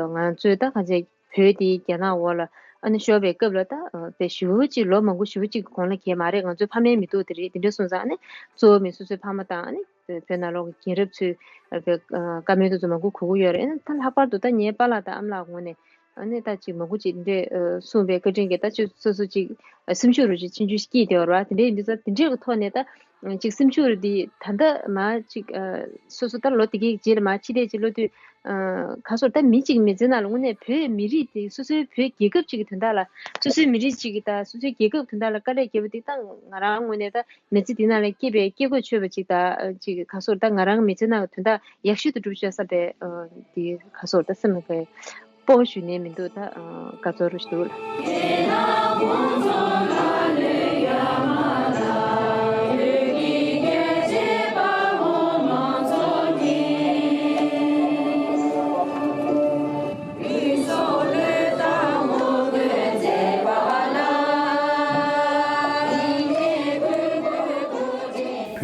ང་ཚོའི་ད་གང་ཅི་བོད་དེ་རྒྱ་ནག་འོག་ལ་ཨ་ནི་ཤོར་བའི་སྐབས་ལ་ད་ཨ་དཔེ་ཞེ་པོ་ཅིག་ལོ་མང་པོ་ཞེ་པོ་ཅིག་གི་གོང་ལ་གལ་མ་རེད། ང་ཚོའི་ཕ་མའི་མི་ཐོག་དེ་རེད། དེ་འདྲ་སོང་ཙང་ཨ་ནི་གཙོ་བོ་མི་སོ་སོའི་ཕ་མ་དང་ཨ་ནི་བོད་ནང་ལོགས་ཀྱི་རྒན་རབས་ཚོས་བཀའ་མོལ་དེ་ཚོ་མང་པོ་གོ་གི་ཡོད་རེད། ཨ་ནི་ད་ལྷག་པར་དུ་ད་ངའི་པཱ་ལགས་དང་ཨ་མ་ལགས་ངོས་ནས་ཨ་ནི་ད་ཅིག་མང་པོ་ཅིག་འདི་འདྲས་གསུངས་པའི་བཀའ་དྲིན་གྱིས་ད་ཅིག་སོ་སོ་ཅིག་སེམས་ཤུགས་རུ་ཅིག་ཆུང་ཆུང་ཞིག་སྐྱེས་བསྡད་ཡོད་རེད་བ། དེ་འདྲས་ཡིན་དུས་ཙང་དེ་འདྲས་ཀྱི་ཐོག་ནས་ད་ཅིག་སེམས་ཤུགས་རུ་འདི་ད་ལྟ་མ་ཅིག་སོ་སོ་ད་ལོ་དེ་གའི་རྗེས་ལ་མ་ཕྱི་བལྟས་ཅིག་ལོ་དུས་ག་སོར་ད་མི་གཅིག་མི་ཚེ་ནང་ལ་དངོས་གནས་བོད་མི་རིགས་དེ་སོ་སོའི་བོད་རྒྱལ་ཁབ་ཅིག་གི་དོན་དག་ལ་སོ་སོའི་མི་རིགས་ཅིག་གི་ད་སོ་སོའི་རྒྱལ་ཁབ་དོན་དག་ལ་དཀའ་ལས་བརྒྱབ་པ་དེ་ད་ང་རང་ངོས་ནས་ད་མི་ཚེ་འདི་ནང་ལ་སྐྱེས་པའི་སྐྱེ་དགོས་ཆོད་པ་ཅིག་ད་ཅིག་ག་སོར་ད་ང་རང་མི་ཚེ་ནང་གི་དོན་དག་ཡག་ཤོས་དུ་འགྲུབ་ཤོག་བསམ་པའི་འདི་ག་སོར་ད་སེམས་ལ་དཔའ་བོ་ཞུ་ནས་མི་འདུག་ད་དགའ་ཚོར་རུ་ཞུ་འདུག་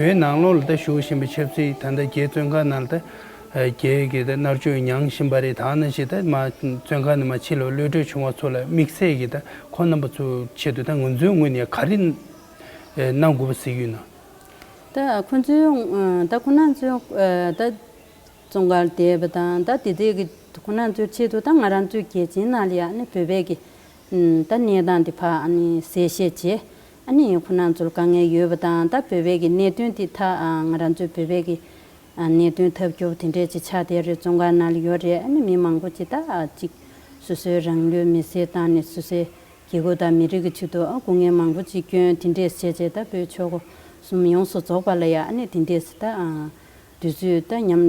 བོད་ནང་ལོགས་ལ་ད་བཞུགས་བཞིན་པའི་ཆབ་སྲིད་ད་ལྟ་རྒྱའི་བཙོན་ཁང་ནང་ལ་ད་རྒྱའི་གི་ད་མནར་གཅོད་མྱངས་བཞིན་པ་རེད། ད་ནང་བཞིན་ད་མ་བཙོན་ཁང་ནས་མ་ཕྱི་ལོགས་གློད་གྲོལ་བྱུང་བ་ཚོ་ལ་དམིགས་བསལ་གྱི་ད་ཁོང་རྣམ་པ་ཚོའི་ཆེད་དུ་ད་ང་ཚོའི་ངོས་ནས་ག་རེ་གནང་དགོས་པ་གཟིགས་ཡོད་ན། ད་ཁོང་ཚོའི་ད་ཁོང་རྣམ་ཚོའི་ད་བཙོན་ཁང་བསྡད་པ་དང་ད་དེ་དེ་གི་ཁོང་རྣམ་ཚོའི་ཆེད་དུ་ད་ང་རང་ཚོའི་རྒྱལ་སྤྱིའི་ནང་ལ་ཡ་ནི་བོད་པའི་གི་ད་གནས་སྟངས་དེ་ཕར་ཨ་ནི་གསལ་བཤད་བྱས། ཨ་ནི་ཁོང་རྣམ་ཚོར་དཀའ་ངལ་ཡོད་པ་དང་ད་བོད་པའི་གི་གནད་དོན་དེ་ད་ང་རང་ཚོའི་བོད་པའི་གི་གནད་དོན་ཐབས་སྐྱོ་པོ་དེ་འདྲས་ཅིག་ཆགས་བསྡད་རེད། བཙོན་ཁང་ནང་ལ་ཡོད་རེད། ཨ་ནི་མི་མང་པོ་ཅིག་ད་ཅིག་སོ་སོའི་རང་ལུས་མེར་སྲེག་བཏང་ནས་སོ་སོའི་རྒྱལ་ཁབ་དང་མི་རིགས་ཀྱི་ཆེད་དུ་ཨ་སྐུ་ངལ་མང་པོ་ཅིག་བསྐྱོན། དེ་འདྲས་བྱས་བྱས་ད་བོད་ཆོལ་ཁ་གསུམ་ཡོངས་སུ་རྫོགས་པ་ལ་ཡ་ཨ་ནི་དེ་འདྲས་ད་དུས་ཚོད་ད་ཉམ་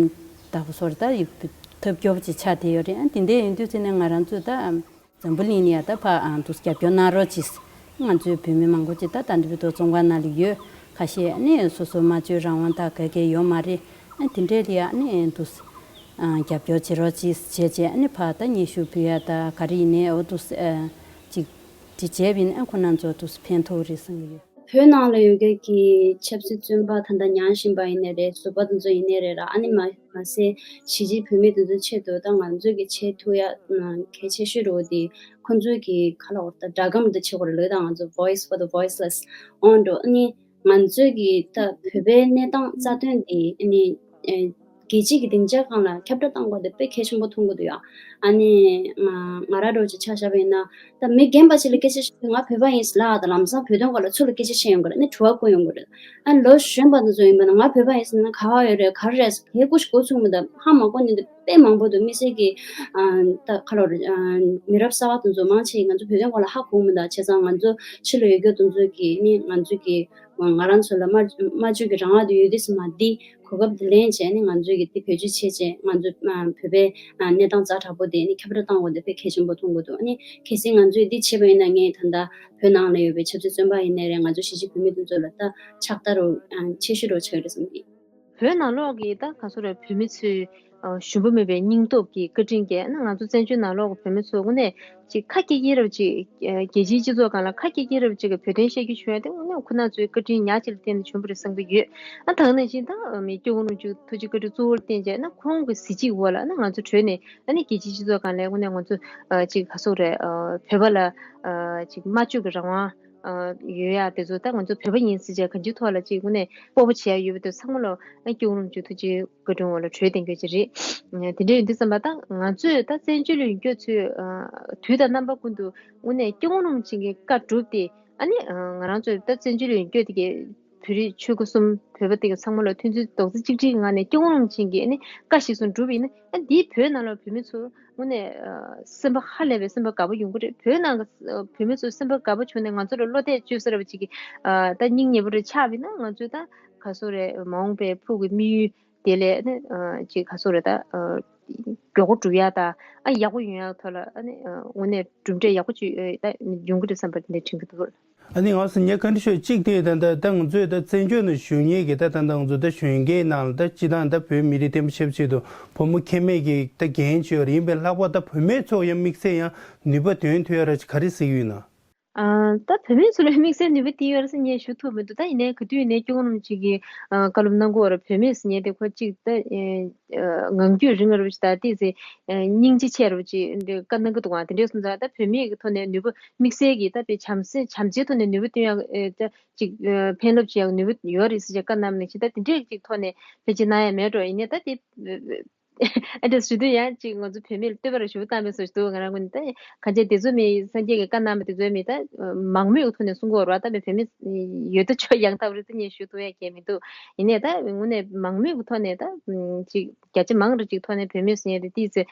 ཐག་པ་ཚོར་ད་ཐབས་སྐྱོ་པོ་ཅིག་ཆགས་བསྡད་ཡོད་རེད། ཨ་དེ་འདྲས་ཡིན་དུས་ཚེ་ནས་ང་རང་ཚོ་ད་འཛམ་བུ་གླིང་ནས་ཡ་ད་ཕར་ཨ་འདུག་རྒྱབ་སྐྱོར་གནང་རོགས་གྱིས། ང་ཚོའི་བོད་མི་མང་པོ་ཅིག་ད་ད་འདི་བོད་དུ་བཙོན་ཁང་ནང་ལ་ཡོད། ཁ་ཤས་ཨ་ནི་སོ་སོ་སྨྲ་བརྗོད་རང་དབང་ད་ག་གེ་ཡོད་མ་རེད། ཨ་དེ་འདྲས་ལ་ཡ་ཨ་ནི་འདུག་ཨ་རྒྱབ་སྐྱོར་བྱེད་རོགས་གྱིས་བྱས་བྱས་ཨ་ནི་ཕར་ད་སྙན་ཞུ་ཕུལ་ཡ་ད་ག་རེ་ཡིན་ནའི་འོ་འདུག་ཨ་ཅིག་འདི་བྱས་པ་ཡིན་ན་ཨ་ཁོ་རྣམ་ཚོ་འདུག་ཕན་ཐོགས་རེད་བསམ་གྱི་ཡོད། བོད་ནང་ལ་ཡོད་མཁན་གྱི་ཆབ་སྲིད་བཙོན་པ་ད་ལྟ་མྱངས་བཞིན་པ་ཡིན་ནའི་རེད། ཟུར་པ་དེ་ཚོ་ཡིན་ནའི་རེད་ལ། ཨ་ནི་མ་མ་ཟད་གཞིས་བྱེས་བོད་མི་དེ་ཚོའི་ཆེད་དུ་ད་ང་ཚོས་ཀྱི་བྱེད་ཐུབ་ཡ་གལ་ཆེ་ཤོས་རེད་འོ་དེ། ཁོང་ཚོས་ཀྱི་ག་ལ་འོར་ད་སྒྲ་སྒམ་དེ་བྱེད་དགོས་རེད་ལོས་ད་ང་ཚོ་Voice for the Voiceless འོང་འགྲོ། ཨ་ནི་ང་ཚོས་ཀྱི་ད་བོད་པའི་གནས་སྟངས་རྩ་དོན་དེ་ཨ་ནི་རྒྱལ་སྤྱིའི་གི་སྡིངས་ཆ་སྒང་ལ་ཁྱབ་བསྒྲགས་བཏང་དགོས་དེ་དཔེ་གལ་ཆེན་པོ་མཐོང་གི་འདུག་ཡ། ཨ་ནི་ང་ང་རང་རོགས་ཅིག་ཆ་བཞག་པ་ཡིན་ན། ད་མི་རྒན་པ་ཞིག་ལ་སྐད་ཆ་བཤད་དུས་ང་བོད་པ་ཡིན་ཟེར་ལབ་ད་ལམ་སང་བོད་དོན་སྐོར་ལ་ཚུར་ལ་སྐད་ཆ་བཤད་ཡོང་གི་རེད། ཨ་ནི་དྲི་བ་བཀོད་ཡོང་གི་རེད། ཨ་ནི་ལོ་གཞོན་པ་དེ་ཚོ་ཡིན་པ་ན་ང་བོད་པ་ཡིན་ཟེར་ན་ག་བ་ཡོད་རེད་ག་རེ་རེད་ཟེར་དེ་ཀུ་ཤི་གོ་ཚུགས་མི་འདུག་ཧ་མ་གོ་ནི་འདི་དཔེ་མང་པོ་འདུག་མི་སེར་གྱི་ཨ་ད་ཁ་ལོ་རེད། ཨ་མི་རབས་གསར་བ་དེ་ཚོ་མང་ཆེ་ང་ཚོ་བོད་དོན་སྐོར་ལ་ཧ་གོ་མི་འདུག་བྱས་ཙང་ང་ཚོ་ཕྱི་ལ་ཡོད་རྒྱུ་དེ་ཚོ་གི་ནི་ང་ཚོ་གི་ང་རང་ཚོ་ལ་སྨྲ་སྨྲ་བརྗོད་ཀྱི་རང་དབང་དེ་ཡོད་དུས་སུ་མ་འདི། གོ་སྐབས་དེ་ལེན་བྱས་ནས་ང་ཚོས་ཀྱི་དེ་བེད་སྤྱོད་བྱས་བྱས་ང་ཚོས་ཨ་བོད་པའི་ཨ་གནས་སྟངས་ཛ་དྲག་པོ་དེ་ནི་ཁྱབ་བསྒྲགས་བཏང་དགོས་དེ་དཔེ་གལ་ཆེན་པོ་མཐོང་གི་འདུག་ཨ་ནི་གལ་སྲིད་ང་ཚོས་འདི་བྱས་པ་ཡིན་ན་ངས་ད་ལྟ་བོད་ནང་ལ་ཡོད་པའི་ཆབ་སྲིད་བཙོན་པ་ཡིན་ནའི་རེད། ང་ཚོ་གཞིས་བྱེས་བོད་མི་དེ་ཚོ་ལ་ད་ཕྱག་བསྟར་རུ་ཨ་ཆེ་ཤོས་རུ་ཆགས་ཀྱི་རེད་བསམ་གྱི། བོད་ནང་ལོགས་ཀྱི་ད་ག་ཚོད་རེད། བོད་མི་ཚོས་ཨ་ཞུམ་པ་མེད་པའི་སྙིང་སྟོབས་ཀྱི་བཀའ་དྲིན་གྱིས་ཨ་ནི་ང་ཚོ་བཙན་བྱོལ་ནང་ལོགས་ཀྱི་བོད་མི་ཚོ་དངོས་གནས་ཅིག་ཁ་སྐྱེ་སྐྱེ་རབས་ཅིག་ཨ་རྒྱལ་སྤྱིའི་སྤྱི་ཚོགས་སྒང་ལ་ཁ་སྐྱེ་སྐྱེ་རབས་ཅིག་གི་བོད་དོན་བཤད་རྒྱུ་བྱུང་ཡ་དེ་དངོས་གནས་ཁོ་ན་ཚོའི་བཀའ་དྲིན་ཉག་གཅིག་ལ་བརྟེན་ནས་བྱུང་བ་རེད་བསམ་གྱི་ཡོད། ཨ་ད་ག་ནང་བཞིན་ད་མི་སྐྱབས་མགོན་རིན་པོ་ཆེ་ཐུགས་རྗེ་བཀའ་དྲིན་གཙོ་བོར་བརྟེན་བྱས་ན་ཁོང་གི་གཟི་བརྗིད་འོག་ལ་ཨ་ནི་ང་ཚོ་བྲོས་ནས་ཨ་ནི་རྒྱལ་སྤྱིའི་སྤྱི་ཚོགས་སྒང་ལ་དངོས་གནས་ང་ཚོ་ཨ་ཅིག་ག་ཚོད་རེད། ཨ་བོད་པ་ལ་ཨ་ཅིག་སྨྲ་བརྗོད་ཀྱི་རང་དབང་ཨ་ཡོད་ཡ་དེ་ཚོ་ད་ང་ཚོ་བོད་པ་ཡིན་ཟེར་བྱས་གང་ཅིའི་ཐོག་ལ་ཅིག་དངོས་གནས་སྤོབས་པ་བྱེད་ཡ་ཡོད་པ་དེ་ཚང་མ་ལ་ཨ་སྐྱབས་མགོན་རིན་པོ་ཆེ་ཐུགས་རྗེ་བཀའ་དྲིན་འོག་ལ་བྲོས་བསྡད་མཁན་ཅིག་རེད། དེ་འདྲ་ཡིན་དུས་ཙམ་པ་ད་ང་ཚོས་ད་བཙན་བྱོལ་ཡོང་རྒྱུ་ཚོས་ཨ་དུས་དང་རྣམ་པ་ཀུན་ཏུ་དངོས་གནས་སྐྱབས་མགོན་རིན་པོ་ཆེ་གི་བཀའ་བསྒྲུབས་ཏེ་ཨ་ནི་ཨ་ང་རང་ཚོས་ད་བཙན་བྱོལ་ཡོང་རྒྱུ་དེ་གའི་བོད་རིགས་ཆོལ་ཁ་གསུམ་བོད་པ་དེ་ག་ཚང་མ་ལ་མཐུན་སྒྲིལ་རྡོག་རྩ་གཅིག་སྒྲིལ་གྱི་ངང་ནས་སྐྱབས་མགོན་རིན་པོ་ཆེ་གི་ཨ་ནི་བཀའ་གཞིར་བཟུང་བསྒྲུབས་པ་ཡིན་ན་ཨ་འདིས་བོད་ནང་ལ་བོད་མི་ཚོ་དངོས་གནས་ཨ་སེམས་པ་ཧ་ལས་པའི་སེམས་པ་དགའ་པོ་ཡོང་གི་རེད། བོད་ནང་གི་ཨ་བོད་མི་ཚོ་སེམས་པ་དགའ་པོ་བྱུང་ནས་ང་ཚོ་ལ་བློ་གཏད་བཅོལ་ས་ར་བ་ཅིག་གི་ཨ་ད་སྙིང་ཉེ་པོ་རེ་ཆགས་པ་ཡིན་ན་ང་ཚོས་ད་ག་ཚོད་རེད། མ་འོངས་པའི་ཕུགས་ཀྱི་དམིགས་ཡུལ་དེ་ལས་ནི་ཨ་ཅིག་ག་ཚོད་རེད། ད་ཨ་མགྱོགས་པོ་འགྲུབ་ཡ་ད་ཨ་ཡག་པོ་ཡོང་ཡ་ཐོག་ལ་ཨ་ནི་ཨ་དངོས་གནས་གྲུབ་འབྲས་ཡག་པོ་ཅིག་ཨ་ད་ཡོང་གི་རེད་བསམ་པ་དེ་འདྲ་དྲན་གྱི་འདུག་ཨ་ནི་ང་ཚོ་ངས་བཀའ་འདྲི་ཞུ་གཅིག་དེ་ད་ད་ད་ང་ཚོས་ད་བཙན་བྱོལ་ནང་བཞུགས་མཁན་གྱི་ད་ད་ད་ང་ཚོ་ད་གཞོན་སྐྱེས་ནང་ལ་ད་སྤྱི་བཏང་ད་བོད་མི་རིགས་བསྟན་པ་ཆབ་སྲིད་དུ་བུ་མོ་ཁེ་མེད་ཀྱི་ད་འགན་ཅིག་ཡོད་རེད། ཡིན་པས་ལྷག་པར་ད་བུད་མེད་ཚོ་ཡང་དམིགས་བསལ་ཡང་ནུས་པ་འདོན་ཐུབ་ཡ་ར་ག་རེ་གཟིགས་ཡོད་ན། ཨ་ད་བུད་མེད་ཚོ་ལ་དམིགས་བསལ་ནུས་པ་དེ་ཡོད་རེད་ཟེར་ངས་ཞུ་ཐུབ་མི་འདུག་ད་ཡིན་ནའི་ག་དུས་ཡིན་ནའི་སྐྱོ་ངོ་རྣམས་ཅིག་གིས་ཨ་བཀའ་སློབ་གནང་གི་ཡོད་རེད། བུད་མེད་ཟེར་མཁན་དེ་ཁོ་གཅིག་ད་ཨེ་ཨ་ངང་རྒྱུད་རིང་བ་རེད་པ་ཞིག་ད་ཏོག་ཙམ་ཨེ་སྙིང་རྗེ་ཆེ་རུ་ཅིག་འདི་བཀའ་གནང་གི་འདུག་ག་དེ་འདྲས་སོང་ཙང་ད་བུད་མེད་ཀྱི་ཐོག་ནས་ནུས་པ་དམིགས་བསལ་གྱིས་ད་དཔེ་བྱམས་བརྩེ་བྱམས་བརྩེའི་ཐོག་ནས་ནུས་པ་བཏོན་ཡག་ཨེ་ད་ཅིག་ཨེ་ཕན་རླབས་ཅིག་ཡག་ནུས་པ་ཡོད་རེད་ཟེར་བྱས་བཀའ་གནང་ནས་ཅིག་ད་དེ་འདྲས་ཅིག་ཐོག་ནས་ཕལ་ཆེར་གནང་ཡ་མེད་འགྲོ། ཡིན་ནའི་ད་དེ་ཨ་འདྲ་ཞུ་དུས་ཡང་ཅིག་ང་ཚོ་བུད་མེད་ལ་བསྟོད་པ་རེ་ཞུ་བཏང་བས་སོ་ཞུ་དུས་ང་རང་ངོས་ནས་ད་གང་ཅི་དེ་ཚོ་མི་སངས་རྒྱས་ཀྱི་བཀའ་གནང་བ་དེ་ཚོའི་མི་ད་མང་མོས་ཀྱི་ཐོག་ནས་གསུང་གི་ཡོད་རེད་བ། ད་བུད་མེད་ཡོད་ད་ཆོག་ཡང་ཐབས་རེད་ད་ངས་ཞུ་ཐུབ་ཡ་གང་མི་འདུག་ཡིན་ནའི་ད་དངོས་གནས་མང་མོས་ཀྱི་ཐོག་ནས་ད་ཅིག་བརྒྱ་ཆ་མང་རུ་ཅིག་ཐོག་ནས་བུད་མེད་ཟེར་མཁན་དེ་ཏོག་ཙམ་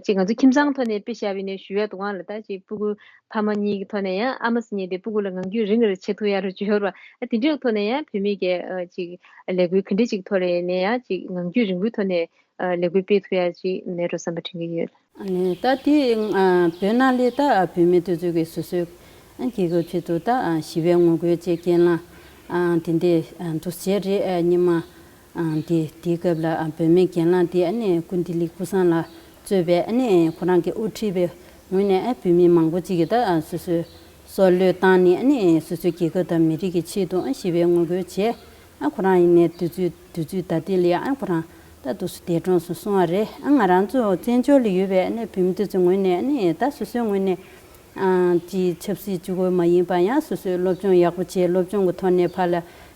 ཅིག་ང་ཚོ་ཁྱིམ་ཚང་ཐོག་ནས་དཔེ་བཞག་པ་ཡིན་ན་ཞུ་ཡ་འདུག་ག་ལ་ད་ཅིག་སྤུ་གུ་ཕ་མ་གཉིས་ཀྱི་ཐོག་ནས་ཡང་ཨ་མ་ཟེར་མཁན་དེ་སྤུ་གུ་ལ་ངང་རྒྱུད་རིང་རུ་བྱེད་ཐུབ་ཡ་རུ་བྱེད་ཡོད་རེད་བ། ཨ་དེ་འདྲའི་ཐོག་ནས་ཡང་བུད་མེད་ཀྱི་ཅིག་ལས་འགུལ་ག་འདྲ་ཅིག་ཐོག་ལ་ཡིན་ན་ཡང་ཅིག་ངང་རྒྱུད་རིང་པོའི་ཐོག་ནས་ལས་འགུལ་སྤེལ་ཐུབ་ཡ་ཅིག་མེད་འགྲོ་བསམ་པ་དྲན་གྱི་ཡོད། ཨ་ནི་ད་དེ་བོད་ནང་ལ་ད་བུད་མེད་དེ་ཚོ་གི་སོ་སོའི་རྒྱལ་ཁབ་ཆེད་དུ་ད་ཞི་བའི་ངོ་རྒོལ་བཅས་སྐྱེལ་ན་དེ་འདྲས་འདུག་བྱས་རེད། ཉི་མ་དེ་དེའི་སྐབས་ལ་བུད་མེད་སྒེར་ལངས་དེ་ཨ་ནི་སྐུ་ལྡི་ལི་ཀུན་བཟང་ལགས་གཙོས་པའི་ཨ་ནི་ཁོ་རང་གི་དབུ་ཁྲིད་པའི་ངོས་ནས་བུད་མེད་མང་པོ་ཅིག་གིས་ད་སོ་སོའི་སྲོག་བློས་བཏང་ནས་ཨ་ནི་སོ་སོའི་རྒྱལ་ཁབ་དང་མི་རིགས་ཀྱི་ཆེད་དུ་ཞི་བའི་ངོ་རྒོལ་བྱས། ཨ་ཁོ་རང་ཡིན་ནའི་དུས་ཚོད་དུས་ཚོད་ད་ལྟ་ལ་ཡང་ཨ་ཁོ་རང་ད་དུས་སུ་འདས་གྲོངས་སུ་སོང་བ་རེད། ཨ་ང་རང་ཚོ་བཙན་བྱོལ་ལ་ཡོད་པའི་ཨ་ནི་བོད་མི་དེ་ཚོའི་ངོས་ནས་ཨ་ནི་ད་སོ་སོའི་ངོས་ནས་ཨ་ཅིག་ཆབ་སྲིད་གཅིག་པོ་མ་ཡིན་པ་ཡང་སོ་སོའི་སློབ་སྦྱོང་ཡག་པོ་བྱས། སློབ་སྦྱོང་གི་ཐོག་ནས་ཕར་ལ་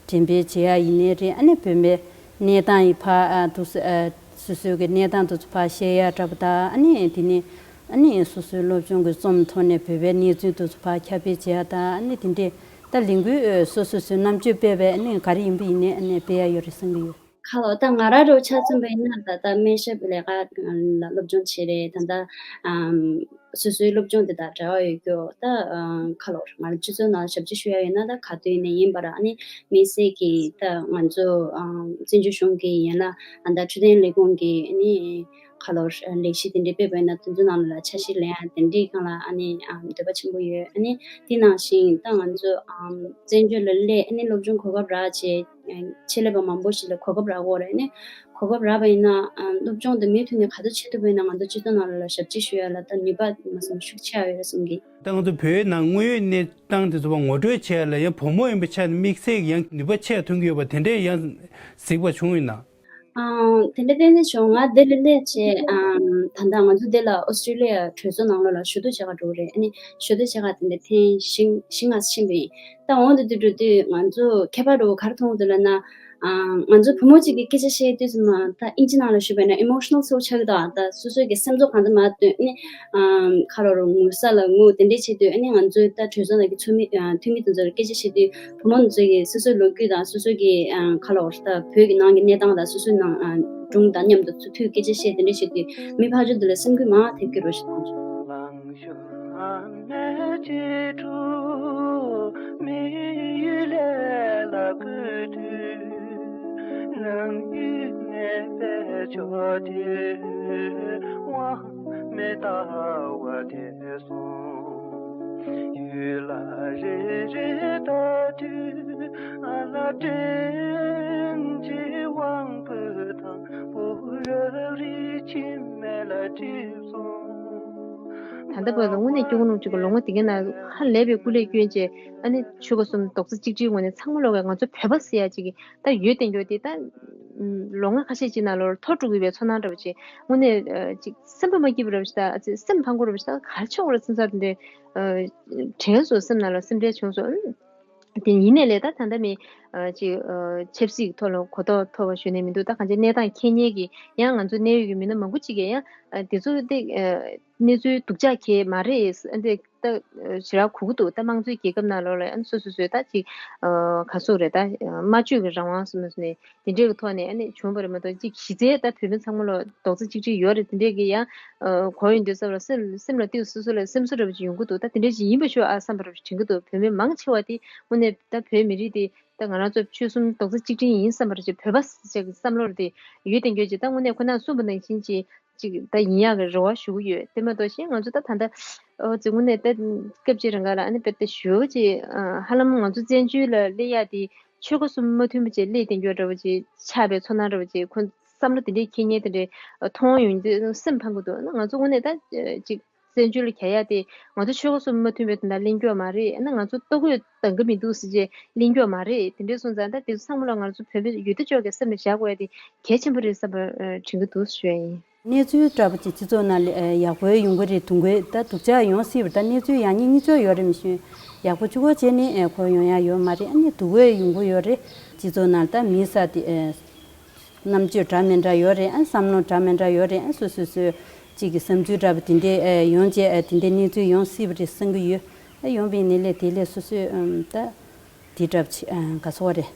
འགྲེམས་སྤེལ་བྱེད་ཡ་ཡིན་ནའི་རེད། ཨ་ནི་བོད་པའི་གནས་སྟངས་ཡི་ཕར་ཨ་དུས་སུ་ཨ་སོ་སོའི་གི་གནས་སྟངས་དེ་ཚོ་ཕར་བཤད་ཡ་འདྲ་པོ་དང་། ཨ་ནི་དེ་ནས་ཨ་ནི་སོ་སོའི་སློབ་སྦྱོང་གི་རྩོམ་ཐོག་ནས་བོད་པའི་གནས་ཚུལ་དེ་ཚོ་ཕར་ཁྱབ་སྤེལ་བྱེད་ཡ་དང་། ཨ་ནི་དེ་འདྲས་ད་ལས་འགུལ་སོ་སོ་སོའི་རྣམ་དཔྱོད་སྤེལ་བའི་ཨ་ནི་ག་རེ་ཡིན་པ་ཡིན་ནའི་ཨ་ནི་སྤེལ་ཡ་ཡོད་རེད་བསམ་གྱི་ཡོད། ཁ་ལོ་ད་ང་རང་རུ་ཆ་མཚོན་པ་ཡིན་ན་ད་ལྟ་སྨན་ཞབས་ལས་ཀ་ལ་སློབ་སྦྱོང་བྱེད་རེད། ད་ལྟ་ཨམ་སོ་སོའི་སློབ་སྦྱོང་དེ་དང་འབྲེལ་བ་ཡོད་རྒྱུ་ད་ཨམ་ཁ་ལོ་ང་རང་སྤྱི་ཚོགས་ནང་ཞབས་ཕྱི་ཞུ་ཡ་ཡོད་ན་ད་ག་དུས་ནས་ཡིན་པ་ར། ཨ་ནི་དམིགས་བསལ་གྱི་ད་ང་ཚོ་ཨམ་བཙན་བྱོལ་གཞུང་གི་ཡན་ལ་ཨ་ད་འཕྲོད་བསྟེན་ལས་ཁུངས་ཀྱི་ཨ་ནི་ཁ་ལོ་ལས་གཞི་དེ་འདྲའི་སྤེལ་བ་ཡིན་ན་དེ་ཚོ་ནང་ལ་འཆར་གཞི་ལེན་ཡ་དེ་འདྲའི་སྒང་ལ་ཨ་ནི་ཨམ་འདོད་པ་ཆེན་པོ་ཡོད། ཨ་ནི་དེ་ནང་བཞིན་ད་ང་ཚོ་ཨམ་བཙན་བྱོལ་ལ་སླེབས་ཨ་ནི་སློབ་སྦྱོང་གོ་སྐབས་རག་བྱས། ཆེད་ལས་པ་མང་པོ་ཞིག་ལ་གོ་སྐབས་རག་གི་ཡོད་རེད། ཨ་ནི་གོ་སྐབས་རག་པ་ཡིན་ན་ཨ་སློབ་སྦྱོང་དེ་མུ་མཐུད་ནས་ག་ཚོད་བྱེད་ཐུབ་པ་ཡིན་ན་ང་ཚོ་སྤྱི་ཚོགས་ནང་ལ་ཞབས་ཕྱི་ཞུ་ཡ་ལ་ད་ནུས་པ་མ་སོང་ཤུགས་ཆེ་བ་ཡོད་རེད་བསམ་གི། ད་ང་ཚོ་བོད་ནང་དངོས་ཡོད་གནས་སྟངས་དེ་ཚོ་བ་ངོ་སྤྲོད་བྱས་ལ་ཡང་བུ་མོ་ཡིན་པའི་ཆ་ནས་དམིགས་བསལ་ཡང་ནུས་པ་ཆེ་ཐོན་གྱི་ཡོད་པ་དེ་འདྲས་ཡང་གཟིགས་པ་བྱུང་ཡོད་ན། ཨང་། དེ་འདྲ་ཏན་ཏན་བྱུང་། ང་འདི་ལ་སླེབས་རྗེས་ཨང་། ད་ལྟ་ང་ཚོ་འདི་ལ་ཨོ་སི་ཀྲི་ལི་ཡ་གྲོས་ཚོགས་ནང་ལོགས་ལ་ཞུ་གཏུག་བྱེད་ག་འགྲོ་གི་རེད། ཨ་ནི་ཞུ་གཏུག་བྱེད་ག་དེ་འདྲ་ཐེངས་བཞི་བཞི་ལྔ་ཕྱིན་པ་ཡིན། ད་འོང་དུ་དུ་འགྲོ་དུས་ང་ཚོ་ཁྱད་པར་འགྲོ་བ་ག་རེ་མཐོང་གི་འདུག་ལབ་ན། ཨང་། ང་ཚོ་བུ་མོ་གཅིག་གིས་སྐད་ཆ་བཤད་དུས་ཙམ་པ་ད་ཨིན་ཇི་ནང་ལ་ཞུས་པ་ཡིན་ན་ཨི་མོ་ཤི་ནལ་སོ་ཆགས་ཀྱི་འདུག་ད་སོ་སོའི་གི་སེམས་ཚོར་གང་འདྲ་མ་སྟོན་ནི། ཨམ། ཁ་ལོ་རུ་ངུ་ས་ལ་ངུ་དེ་འདྲས་བྱེད་དུས་ཨ་ནི་ང་ཚོའི་ད་གྲོས་ཚོགས་ནང་གི་ཚོགས་མི་ཨ་འཐུས་མི་དེ་ཚོར་སྐད་ཆ་བཤད་དུས་བུ་མོ་དེ་ཚོ་གིས་སོ་སོའི་ལོ་རྒྱུས་དང་སོ་སོའི་གི་ཨ་ཁ་ལོ་ད་བོད་ཀྱི་ནང་གི་གནས་སྟངས་དང་སོ་སོའི་ནང་ཨ་སྒྲུང་དང་མཉམ་དུ་ཚུར་མཐུད་སྐད་ཆ་བཤད་དེ་འདྲས་བྱེད་དུས་མི་ཕར་ཕྱོགས་དེ་ལ་སེམས་འགུལ་མང་ཐེབས་ཀྱི་རེད་ཞེས་གསུངས་སོང་། ད་ལྟ་བར་དུ་དངོས་གནས་སྐྱོ་པོ་ནང་གཅིག་གི་ལོ་ངོ་དེ་གའི་ནང་ཧ་ལས་པའི་སྐུ་ལས་བསྐྱོན་བྱས། ཨ་ནི་ཆོལ་ཁ་གསུམ་རྡོག་རྩ་གཅིག་སྒྲིལ་ངོས་ནས་ཚང་མ་ལོག་གི་ང་ཚོ་བོད་པ་ཟེར་ཡ་གཅིག་གི་ད་ཡོད་དེ་འགྱོ་དེ་ད་ལོ་ང་ཁ་ཤས་ཅིག་ནང་ལོག་ཐོར་འགྲོ་གི་ཡོད་པའི་ཚོར་སྣང་འདྲ་པོ་ཅིག་དངོས་གནས་ཅིག་སེམས་པ་མ་སྐྱིད་པ་འདྲ་པོ་ཞིག་ད་སེམས་ཕམ་དགོས་འདྲ་པོ་ཞིག་ད་ག་རེ་ཆོག་རེད་བསམ་ས་དེ་འདྲའི་དྲན་སོང་། སེམས་ནང་ལ་སེམས་ཁྲལ་བྱུང་སོང་། དེ་ཡིན་ནའི་ལས་ད་ད་ལྟ་མི་ཅིག་ཆབ་སྲིད་ཀྱི་ཐོག་ལ་གོ་རྟོགས་ཐོབ་པ་ཞུ་ནས་མི་འདུག་ད་གང་ཅི་གནས་སྟངས་མཁྱེན་མཁན་གྱི་ཡང་ང་ཚོ་གནད་ཡོད་ཀྱི་མི་སྣ་མང་པོ་ཅིག་གིས་ཡང་དེ་ཚོ་དེ་གནས་ཚུལ་སྡུག་ཅག་གས་མ་རེད། འདི་ད་ཞེ་དྲག་གོ་གི་འདུག་ད་དམངས་གཙོའི་རྒྱལ་ཁབ་ནང་ལོགས་ལ་ཡང་སོ་སོ་སོས་ད་ཅིག་ག་སོག་རེད། ད་སྨྲ་བརྗོད་ཀྱི་རང་དབང་སོ་སོ་ནས་དེ་འདྲའི་གི་ཐོག་ནས་ཨ་ནི་བྱུང་བ་རེད་མ་གཏོགས་ཅིག་གཞི་རྩའི་ད་བོད་མི་ཚང་མ་ལ་རྡོག་རྩ་གཅིག་སྒྲིལ་ཡོད་རེད། དེ་འདྲའི་གི་ཡང་གོ་ཡོང་དུས་ཙམ་ལ་སེམས་སེམས་ལ་ཏོག་སོ་སོ་ལ་སེམས་གསོ་འདྲ་པོ་ཅིག་ཡོང་གི་འདུག་ད་དེ་འདྲ་ཅིག་ཡིན་པ་ཤོག་ཨ་བསམ་པ་འདྲ་པོ་ཅིག་དྲན་གི་འདུག་བོད་མི་མང་ཆེ་བ་དེ་དངོས་གནས་ད་བོད་མི་རིགས་དེ་ད་ང་རང་ཚོ་ཆོལ་གསུམ་རྡོག་རྩ་གཅིག་སྒྲིལ་ཡིན་བསམ་པ་འདྲ་ཅིག་བོད་པ་ཟེར་ཅིག་བསམ་བློ་རེད་དེ་ཡོད་དེ་འགྱོད་ཅིག་ད་དངོས་གནས་ཁོ་ན་གསུངས་པ་ནང་བཞིན་ཅིག་ཅིག་ད་ཡིན་ཡག་གི་རེ་བ་ཞུ་གི་ཡོད། དེ་མ་གཏོགས་གཞན་ང་ཚོ་ད་ད་ལྟ་ཨོ་ཙི་དངོས་གནས་ད་སྐབས་ཅིག་རིང་ག་ལ་ཨ་ནི་དཔེ་ད་ཞུ་ཅིག་ཧ་ལམ་ང་ཚོ་བཙན་བྱོལ་ལ་སླེབས་ཡག་དེ་ཆོལ་ཁ་གསུམ་མ་མཐུན་པ་ཅིག་སླེབས་དེ་འགྱོད་འདྲ་པོ་ཅིག་ཆགས་པའི་ཚོར་སྣང་འདྲ་པོ་ཅིག་ཁོ་བསམ་བློ་དེ་འདྲའི་འཁྱེར་མཁན་དེ་འདྲའི་མཐོང་ཡོང་དུས་སེམས་ཕམ་གི་འདུག་ང་ཚོ་དངོས་གནས་ད་ཅིག་བཙན་བྱོལ་ལ་གྱ་ཡག་དེ་ང་ཚོ་ཆོལ་ཁ་གསུམ་མ་མཐུན་པའི་དོན་དག་གླེང་རྒྱུ་མ་རེད། ཨ་ནི་ང་ཚོ་ལྟོ་གོས་འདང་གི་མི་འདུག་ཟེར་བྱས་གླེང་རྒྱུ་མ་རེད། དེ་འདྲའི་སོང་ཙང་ད་དེ་ཚོ་ཚང་མ་ལ་ང་ཚོ་བོད་པའི་ཡུལ་དུ་ཕྱོགས་ཀྱི་སེམས་ལ་བཞག་དགོས་ཡ་དེ་གལ་ཆེན་པོ་རེད་བསམ་པ་དྲན་གི་འདུག་ཞུ་ཡ་ཡིན། གནས་ཚུལ་འདྲ་པོ་ཅིག་སྤྱི་ཚོགས་ནང་ལ་ཡག་པོ་ཡོང་གི་རེད། སྡུག་པོ་ད་སྡུག་ཅག་ཡོང་སྲིད་པ་ད་གནས་ཚུལ་ཡག་ཉེས་གཉིས་ཆ་ཡོད་རེད། མི་ཤེས་ཡག་པོ་གཅིག་པོ་བྱས་ནས་གོ་ཡོང་ཡ་ཡོད་མ་རེད། ཨ་ནི་སྡུག་པོ་ཡོང་གི་ཡོད་རེད། སྤྱི་ཚོགས་ནང་ལ་ད་མི་ས་དེ་རྣམ་དཔྱོད་འདྲ་མི་འདྲ་ཡོད་རེད། ཨ་བསམ་བློ་འདྲ་མི་འདྲ་ཡོད་རེད། ཨ་སོ་སོ་སོའི་གཅིག་གི་བསམ་ཚུལ་འདྲ་པོ་དེ་འདྲས་ཡོང་བྱས་དེ་འདྲས་གནས་ཚུལ་ཡོང་སྲིད་པ་རེད་བསམ་གྱི་ཡོད། ཨ་ཡོང་བའི་ནས་ལས་དེ་ལས་སོ་སོའི་ད་དེ་འདྲ་པོ་ཅིག་ག་སོ་རེད།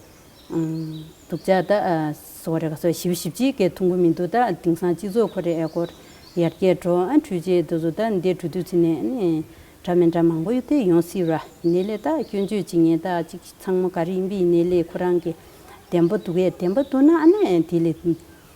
སྡུག་ཅག་ད་སོ་རེད་ག་སོ་ཞིབ་ཞིབ་ཅིག་གི་མཐོང་གི་མི་འདུག་ད་དེང་སང་སྤྱི་ཚོགས་ཁོ་རེ་ཨེ་སྐོར་ཡར་རྒྱས་འགྲོ་ཨ་འཕྲུལ་ཆས་དེ་ཚོ་ད་འདི་འགྲོ་དུས་ཚེ་ནས་ཨ་ནི་འདྲ་མི་འདྲ་མང་པོ་ཡོད་དེ་ཡོང་སྲིད་ར། ཡིན་ནའི་ལས་ད་སྐྱོན་བརྗོད་བྱེད་མཁན་ད་ཅིག་ཚང་མ་ག་རེ་ཡིན་པ་ཡིན་ནའི་ལས་ཁོ་རང་གི་བདེན་པ་འདུག་གས། བདེན་པ་འདུག་ན་ཨ་ནི་དེ་ལས་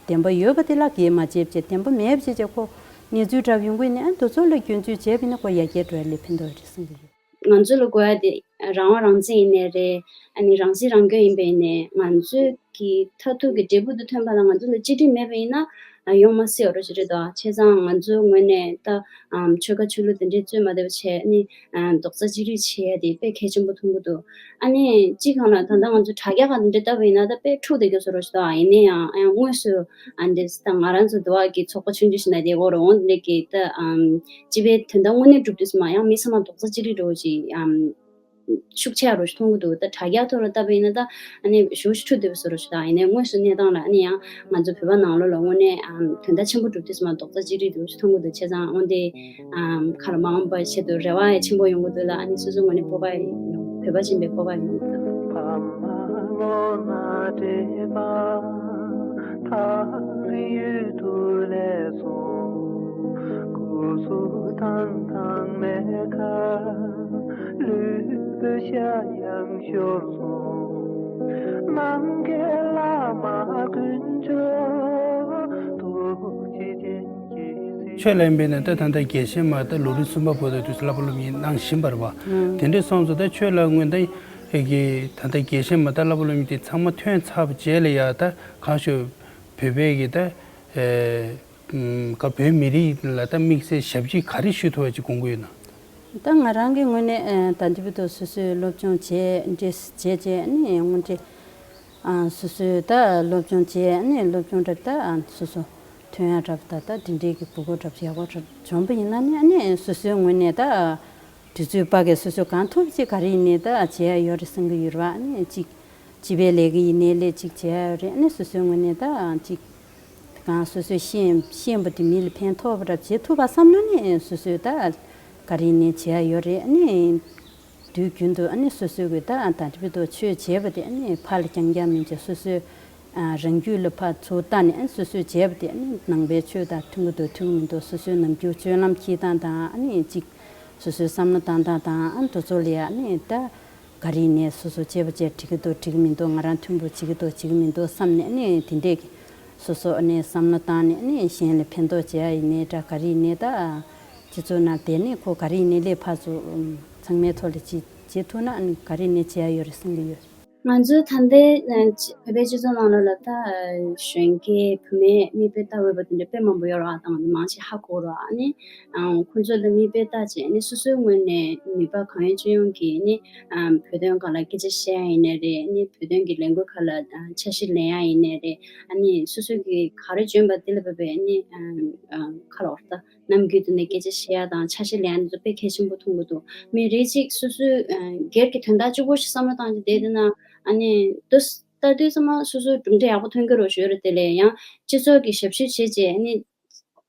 བདེན་པ་ཡོད་པ་དེ་ལ་འགལ་མ་བྱེད་བྱས། བདེན་པ་མེད་པ་བྱས་བྱས་ཁོ་གནས་ཚུལ་འདྲ་པོ་ཡོང་གི་ཡིན་ན་ཨ་དེ་ཚོ་ལ་སྐྱོན་བརྗོད་བྱས་པ་ཡིན་ན་ཁོ་ཡར་རྒྱས་འགྲོ་ཡ་ལས་ཕན་ཐོགས་རེད་བསམ་གྱི་ཡོད། ང་ཚོ་ལ་དགོས་ཡ་དེ་རང་དབང་རང་བཙན་ཡིན་ནའི་རེད། ཨ་ནི་རང་སྲིད་རང་སྐྱོང་ཡིན་པ་ཡིན་ནའི་ང་ཚོའི་གི་མཐར་ཐུག་གི་འབྲས་བུ་དེ་ཐོན་པ་ལ་ང་ཚོ་ལ་གཅིག་སྒྲིལ་མེད་པ་ཡིན་ན་ ཡོང་མ་སྲིད་པ་རོ་ཞིག་རེད་དོ། བྱས་ཙང་ང་ཚོའི་ངོས་ནས་ད་ཆོལ་ཁ་ཆོས་ལུགས་དེ་འདྲའི་རྩོད་མ་བསྡད་པ་བྱས་ནི་རྡོག་རྩ་གཅིག་སྒྲིལ་བྱེད་ཡ་དེ་དཔེ་གལ་ཆེན་པོ་མཐོང་གི་འདུག་ཨ་ནི་གཅིག་གང་ལ་ད་ལྟ་ང་ཚོ་དྲ་རྒྱ་ག་འདྲ་ལྟ་བ་ཡིན་ན་ད་དཔེ་འཁྲུག་བསྡད་ཀྱི་བཟོ་རོ་ཞིག་དང་ཡིན་ན་ཡང་ཨ་ཡང་དངོས་སུ་ཨ་འདྲ་ད་ང་རང་ཚོ་འདི་བ་གི་ཚོགས་པ་ཆུང་ཆུང་ཞིག་ན་དེ་འོ་རོ་འོང་འདི་གི་ད་སྤྱི་པའི་དོན་དག་དངོས་གནས་སྒྲུབ་དུས་སུ་མ་ཡང་མི་ཚང་མ་རྡོག་རྩ་གཅིག་སྒྲིལ་འགྲོ་ཅིག་ཤུགས་ཆེ་རོ་ཞིག་མཐོང་གི་འདུག་ད་དྲ་རྒྱ་ཐོག་ལ་ལྟ་བ་ཡིན་ན་ད་ཨ་ནི་ཞུ་ཞུ་འཁྲུག་བསྡད་པ་བཟོ་རོ་ཞིག་དང་ཡིན་ན་དངོས་སུ་གནས་སྟངས་ལ་ཨ་ནི་ཡང་ང་ཚོ་བོད་པ་ནང་ལོགས་ལ་དངོས་གནས་དོན་དག་ཆེན་པོ་སྒྲུབ་དུས་སུ་མ་རྡོག་རྩ་གཅིག་སྒྲིལ་འདུག་ཞིག་མཐོང་གི་འདུག་བྱས་ཙང་འོན་ཏེ། ཨམ་ཁ་ལ་མ་འོངས་པའི་ཆེད་དུ་རེ་བ་ཡང་ཆེན་པོ་ཡོང་གི་འདུག་ལ། ཨ་ནི་སོ་སོའི་ངོས་ནས་སྤོབས་པ་ཡོང་། བོད་པ་ཅིག་ཡིན་པའི་སྤོབས་པ་ཡོང་གི་འདུག་ཆོས་ལ་ཡིན་པས་ན་ད་ད་ལྟ་རྒྱལ་གཞས་མ་ད་ལོ་རིམ་གསུམ་པ་བར་དུ་དུས་སུ་བསླབ་པ་སློབ་གཉེར་གནང་བཞིན་པ་རེད་བ། དེ་འདྲ་སོང་ཙང་ད་ཆོས་ལ་སྔོན་ད་ཀྱི་ད་ལྟ་རྒྱལ་གཞས་མ་ད་བསླབ་པ་སློབ་གཉེར་དེ་ཚང་མ་ཐོན་ཚར་བ་རྗེས་ལ་ཡ་ད་གང་ཞུ་བོད་པའི་གི་ད་ཨེ་ཀ་བོད་མི་རིགས་ལ་ད་དམིགས་བསལ་ཞབས་ཕྱི་ག་རེ་ཞུ་ཐུབ་པ་ཅིག་དགོངས་ཀྱི་ཡོད་ན། ད་ང་རང་གི་ངོས་ནས་ཨེ་ད་འདི་བར་དུ་སོ་སོའི་སློབ་སྦྱོང་བྱས་འདྲེས་བྱས་བྱས་ནས་སྔོན་འདྲེ། ཨ་སོ་སོའི་ད་སློབ་སྦྱོང་བྱས་ནས་སློབ་སྦྱོང་འདྲ་ད་ཨ་སོ་སོ་ཐོན་ཡ་འདྲ་ད་ད་དེ་འདྲའི་གི་ཕྲུ་གུ་འདྲ་ཡག་པོ་འདྲ་བྱུང་པ་ཡིན་ན་ནི་ཨ་ནི་སོ་སོའི་ངོས་ནས་ད་དུས་ཚོད་དཔག་གི་སོ་སོ་གང་ཐུབ་ཅིག་ག་རེ་ཡིན་ནའི་ད་བྱས་ཡ་ཡོད་རེད་བསམ་གི་ཡོད་རེད་བ། ཨ་ནི་གཅིག་སྤྱི་པའི་ལས་ཀ་ཡིན་ནའི་ལས་གཅིག་བྱས་ཡ་ཡོད་རེད། ཨ་ནི་སོ་སོའི་ངོས་ནས་ད་གཅིག་གང་སོ་སོས་ཤེས་ཤེས་པ་དེ་མི་ལ་ཕན་ཐོགས་པ་འདྲ་བྱེད་ཐུབ་པ་བསམ་ན་ནི་སོ་སོས་ད་ག་རེ་ཡིན་ནའི་བྱས་ཡ་ཡོད་རེད། ཨ་ནི། དུས་རྒྱུན་དུ་ཨ་ནི་སོ་སོའི་གི་ད་ད་ལྟ་བར་དུ་ཆོས་བྱས་པ་དེ་ཨ་ནི་ཕར་ལ་རྐྱང་རྐྱང་མིན་གྱི་སོ་སོའི་ཨ་རང་རྒྱུད་ལ་ཕར་ཚུར་བལྟ་ནས་ཨ་ནི་སོ་སོས་བྱས་པ་དེ་ཨ་ནི་ནང་པའི་ཆོས་དང་མཐུན་གྱི་འདུག་མཐུན་གྱི་མི་འདུག་སོ་སོའི་ནམ་རྒྱུན་སྤྱོད་ལམ་འཁྱེར་སྟངས་དང་ཨ་ནི་གཅིག་སོ་སོའི་བསམ་བློ་བཏང་སྟངས་དང་ཨ་ནི་དེ་ཚོ་ལ་ཡ་ཨ་ནི་ད་ག་རེ་ཡིན་ནའི་སོ་སོ་བྱས་པ་བྱས་འགྲིག་གི་འདུག་འགྲིག་གི་མི་འདུག་ང་རང་མཐུན་པོ་བྱེད་ཀྱི་འདུག་བྱེད་ཀྱི་མི་འདུག་བསམ་ནས་ཨ་ནི་དེ་འདྲས་ཀྱི་སོ་སོ་ཨ་ནི་བསམ་བློ་བཏང་ནས་ཨ་ནི་གཞན་ལ་ཕན་ཐོགས་བྱེད་ཡ་ཡིན་ནའི་འདྲ་ག་རེ་ཡིན་ནའི་ད། སྤྱི་ཚོགས་ནང་བསྡད་ནས་ཁོ་ག་རེ་ཡིན་ནའི་སླེབས་ཕར་ཚུར་ཚང་མའི་ཐོག་ལ་ཅིག་བྱེད་ཐུབ་ན་ཨ་ནི་ག་རེ་ཡིན་ནའི་བྱེད་ཡ་ཡོད་རེད་བསམ་གྱི་ཡོད། ང་ཚོའི་ད་ལྟའི་ཨ་བོད་པའི་སྤྱི་ཚོགས་ནང་ལོགས་ལ་ད་གཞོན་སྐྱེས་བུད་མེད་མིག་དཔེ་ལྟ་འོས་པ་དེ་འདྲ་དཔེ་མང་པོ་ཡོད་རེད་བ། ད་ང་ཚོ་མང་ཆེ་ཧ་གོ་རེད་བ། ཨ་ནི་ཁོང་ཚོ་ལ་མིག་དཔེ་ལྟ་བྱས་ཨ་ནི་སོ་སོའི་ངོས་ནས་ནུས་པ་གང་ཡོད་ཅི་ཡོང་གིས་ཨ་ནི་བོད་དོན་སྒང་ལ་སྐད་ཆ་བཤད་ཡ་ཡིན་ནའི་རེད། ཨ་ནི་བོད་དོན་གྱི་ལས་འགུལ་ཁག་ལ་འཆར་གཞི་ལེན་ཡ་ཡིན་ནའི་རེད། ཨ་ནི་སོ་སོ་གི་ག་རེ་འཇོན་པ་དེ་ལ་བབས་པའི་ཨ་ནི་ཁ་ལོ་ད། ནམ་རྒྱུན་དུ་ནས་སྐད་ཆ་བཤད་ཡ་དང་འཆར་གཞི་ལེན་ཡ་འདི་ཚོ་དཔེ་གལ་ཆེན་པོ་མཐོང་གི་འདུག་མི་རེ་གཅིག་སོ་སོའི་ཨ་སྒེར་གྱི་དོན་དག་གཅིག་པོ་ཞིག་བསམ་བློ་བཏང་རྒྱུ་བསྡད་འདུག་ན་ཨ་ནི་འདི་ལྟ་དུས་ཙམ་པ་སོ་སོའི་གྲུབ་འབྲས་ཡག་པོ་ཐོན་གྱི་རེད་ཞུ་ཡ་རེད། དེ་ལས་ཡང་སྤྱི་ཚོགས་ཀྱི་ཞབས་ཞུ་བྱས་རྗེས་ཨ་ནི་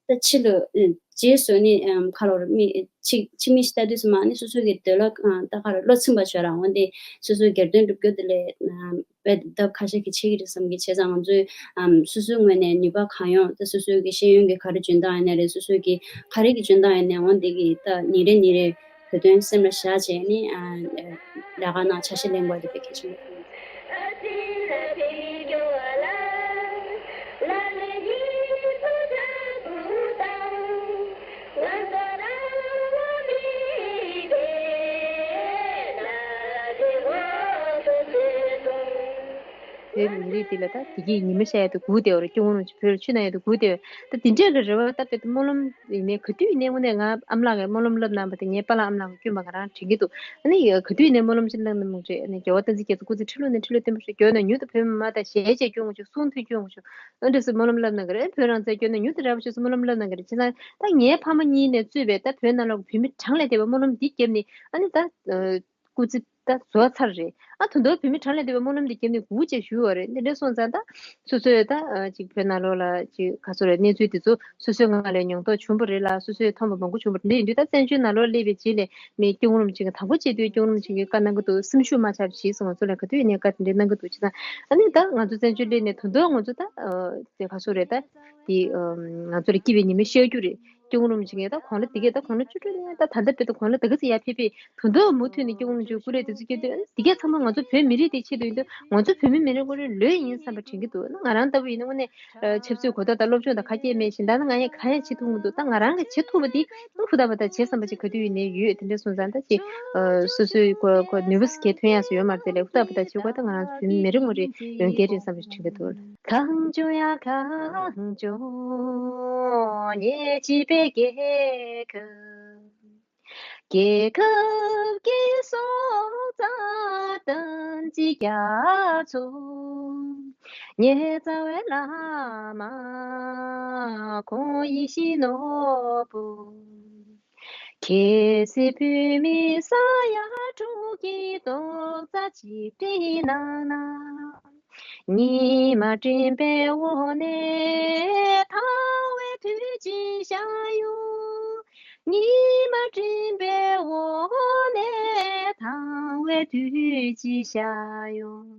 ད་ཕྱི་ལ་ཨ་རྗེས་སུ་ནི་ཨམ་ཁ་ལོ་ར་མི་ཕྱི་ཕྱི་མི་ཞིག་ལྟ་དུས་ཙམ་པ་ཨ་ནི་སོ་སོ་གི་འདོད་བློ་ཨ་ད་ག་རེ་བློ་ཚིམ་པ་བྱོས་ར་འོན་ཏེ་སོ་སོའི་སྒེར་དོན་སྒྲུབ་རྒྱུ་དེ་ལས་ཨམ། དཔེ་ལྟ་ཁ་ཤས་ཀྱིས་བྱེད་ཀྱི་རེད་བསམ་གྱི། བྱས་ཙང་ང་ཚོས་ཨམ་སོ་སོའི་ངོས་ནས་ནུས་པ་གང་ཡོང་ད་སོ་སོའི་གི་ཤེས་ཡོན་གྱི་ག་རེ་འཇོན་ཐང་ཡིན་ནའི་རེད། སོ་སོའི་གི་ག་རེ་གི་འཇོན་ཐང་ཡིན་ནའི་འོན་ཏེ་གི་ད་ཉིན་རེ་ཉིན་རེ་བོད་དོན་སེམས་ལ་བཞག་བྱས་ནི་ཨ་ལས་ཀ་ནང་ཆ་ཤས་ལེན་དགོས་དེ་དཔེ་གལ་ཆེན་པོ་རེད། བོད་མི་རིགས་འདི་ལ་ད་བདེ་སྐྱིད་ཉི་མ་ཤར་ཡ་དེ་སྒུག་བསྡད་ཡོད་རེད། སྐྱོ་ངོ་རུ་བོད་ལ་ཆུ་ནང་ཡ་དེ་སྒུག་བསྡད་ཡོད། ད་དེ་འདྲས་ཀྱི་རེ་བ་ད་དཔེ་སྨོན་ལམ་ཡིན་ནའི་ག་དུས་ཡིན་ནའི་དངོས་གནས་ང་ཨ་མ་ལགས་ཀྱིས་སྨོན་ལམ་བསླབ་གནང་བ་དེ་ངའི་པཱ་ལགས་ཨ་མ་ལགས་ཀྱི་སྐྱོན་པ་ང་རང་དྲན་གྱི་འདུག་ཨ་ནི་ག་དུས་ཡིན་ནའི་སྨོན་ལམ་ཅིག་གནང་གནང་མྱོང་རེད། ཨ་ནི་རྒྱལ་བ་བསྟན་འཛིན་རྒྱ་མཚོ་སྐུ་ཚེ་ཁྲི་ལོ་ནས་ཁྲི་ལོ་བརྟན་པར་ཤོག་རྒྱུ་ན་མྱུར་དུ་བོད་མི་མང་དང་ཞལ་མཇལ་སྐྱོང་དགོས་བྱུང་། གསུང་ཐོས་སྐྱོང་དགོས་བྱུང་། ཨ་འདྲས་སེ་སྨོན་ལམ་བསླབ་གནང་གི་རེད། བོད་རང་བཙན་སྐྱོང་ན་མྱུར་དུ་རག་པ་བྱོས་སུ་སྨོན་ལམ་བསླབ་གནང་གི་རེད། བྱས་ཙང་ད་ངའི་ཕ་མ་གཉིས་ནས་གཙོས་པའི་ད་བོད་ནང་ལོགས་ཀྱི་བོད་མི་གྲངས་ལས་འདས་པའི་སྨོན་ལམ་འདི་བརྒྱབ་ནས་ཨ་ནི་ད། སྐུ་ཚེ་ད་རྫོགས་ཚར་རེད། ཨ་ད་དུང་བོད་མི་གྲངས་ལས་འདས་པའི་སྨོན་ལམ་འདི་བརྒྱབ་ནས་སྒུག་བྱས་བཞུགས་ཡོད་རེད། འདི་འདྲ་སོང་ཙང་ད་སོ་སོས་ད་ཅིག་བོད་ནང་ལོགས་ལ་ཅིག་ག་ཚོད་རེད། གནས་ཚུལ་འདི་ཚོ་སོ་སོའི་ངོས་ལ་མྱོང་རྟོགས་བྱུང་བ་རེད་ལ། སོ་སོས་མཐོང་བ་མང་པོ་བྱུང་བ་རེད། འདི་ཡིན་དུས་ད་བཙན་བྱོལ་ནང་ལོགས་སླེབས་པའི་རྗེས་ནས་མི་སྐྱོ་རུམ་ཅིག་གི་དང་པོ་བྱེད་དུས་སྐྱོ་རུམ་ཅིག་གི་བཀའ་གནང་གི་འདུག་སེམས་ཤུགས་མ་ཆག་བྱས་སོང་། ང་ཚོ་ལ་ག་དུས་ཡིན་ནའི་བཀའ་དེ་འདྲ་གནང་གི་འདུག་བྱས་ཙང་ཨ་ནི་ད་ང་ཚོ་བཙན་བྱོལ་སླེབས་ནས་ད་དུང་ད་ང་ཚོ་རེད་ད་དེ་ང་ཚོ་ལ་སྐྱིད་པའི་ཉི་མ་ཤར་རྒྱུ་རེད། སྐྱོང་རུང་བྱེད་མཁན་ད་གོང་ལ་དེ་གས་ད་གོང་ལ་བཅུ་དྲུག་ནས་ད་ད་ལྟ་བར་དུ་གོང་ལ་ད་ག་ཚོད་ཡར་ཕེབས་ཕེབས་དུ་འདུག་མུ་མཐུད་ནས་སྐྱོང་རུང་བྱེད་ཀུ་རེ་དེ་ཚོ་སྐྱོང་དུས་དེ་གས་ཚང་མ་ང་ཚོ་བོད་མི་རིགས་དེ་ཆེད་དུ་ཡིན་དུས་ང་ཚོ་བོད་མི་མི་རེ་ངོ་རེ་ལོས་ཡིན་བསམ་པ་དྲན་གྱི་འདུག་ང་རང་ལྟ་བུ་ཡིན་ན་དངོས་གནས་ཆབ་སྲིད་གོ་རྟོགས་དང་སློབ་སྦྱོང་དང་ཁ་སྐད་མེད་བཞིན་ད་ནི་ང་ཡང་གང་ཡང་བྱེད་ཐུབ་མི་འདུག་ད་ང་རང་གིས་བྱེད་ཐུབ་པ་དེ་ཧུར་ཐག་པ་དང་བྱེད་བསམ་པ་ཅིག་ག་དུས་ཡིན་ནའི་ཡོད། དེ་འདྲ་སོང་ཙང་ད་ཅིག་སོ་སོའི་གོ་གོ་ནུས་པ་གལ་ཐོན་ཡག་སུ་ཡོད་མ་རེད་དེ་ལས་ཧུར་ཐག་པ་དང་བྱེད་དགོས། ད་ང་རང་ཚོ་བོད་མི་མི་རེ་ངོ་རེ་ཡོན་གལ་རེད་བསམ་པ་ཅིག་དྲན་གྱི་འདུག་གངས་ལྗོངས་ཡ་གངས་ལྗོངས་ཉེ་གཅིག་པའི་རྒྱལ་ཁབ། རྒྱལ་ཁབ་ཀྱི་སྲོག་རྩ་དམ་ཚིག་རྒྱ་མཚོ། ངེད་རྩ་བའི་བླ་མ་ཁོང་ཡིད་བཞིན་ནོར་བུ། གལ་སྲིད་བོད་མི་ས་ཡ་དྲུག་གི་རྡོག་རྩ་གཅིག་སྒྲིལ་གནང་ན། ཉི་མ་སྤྲིན་པའི་འོག་ནས་ཐང་བའི་དུས་ཀྱི་ཤར་ཡོང་། ཉི་མ་སྤྲིན་པའི་འོག་ནས་ཐང་བའི་དུས་ཀྱི་ཤར་ཡོང་།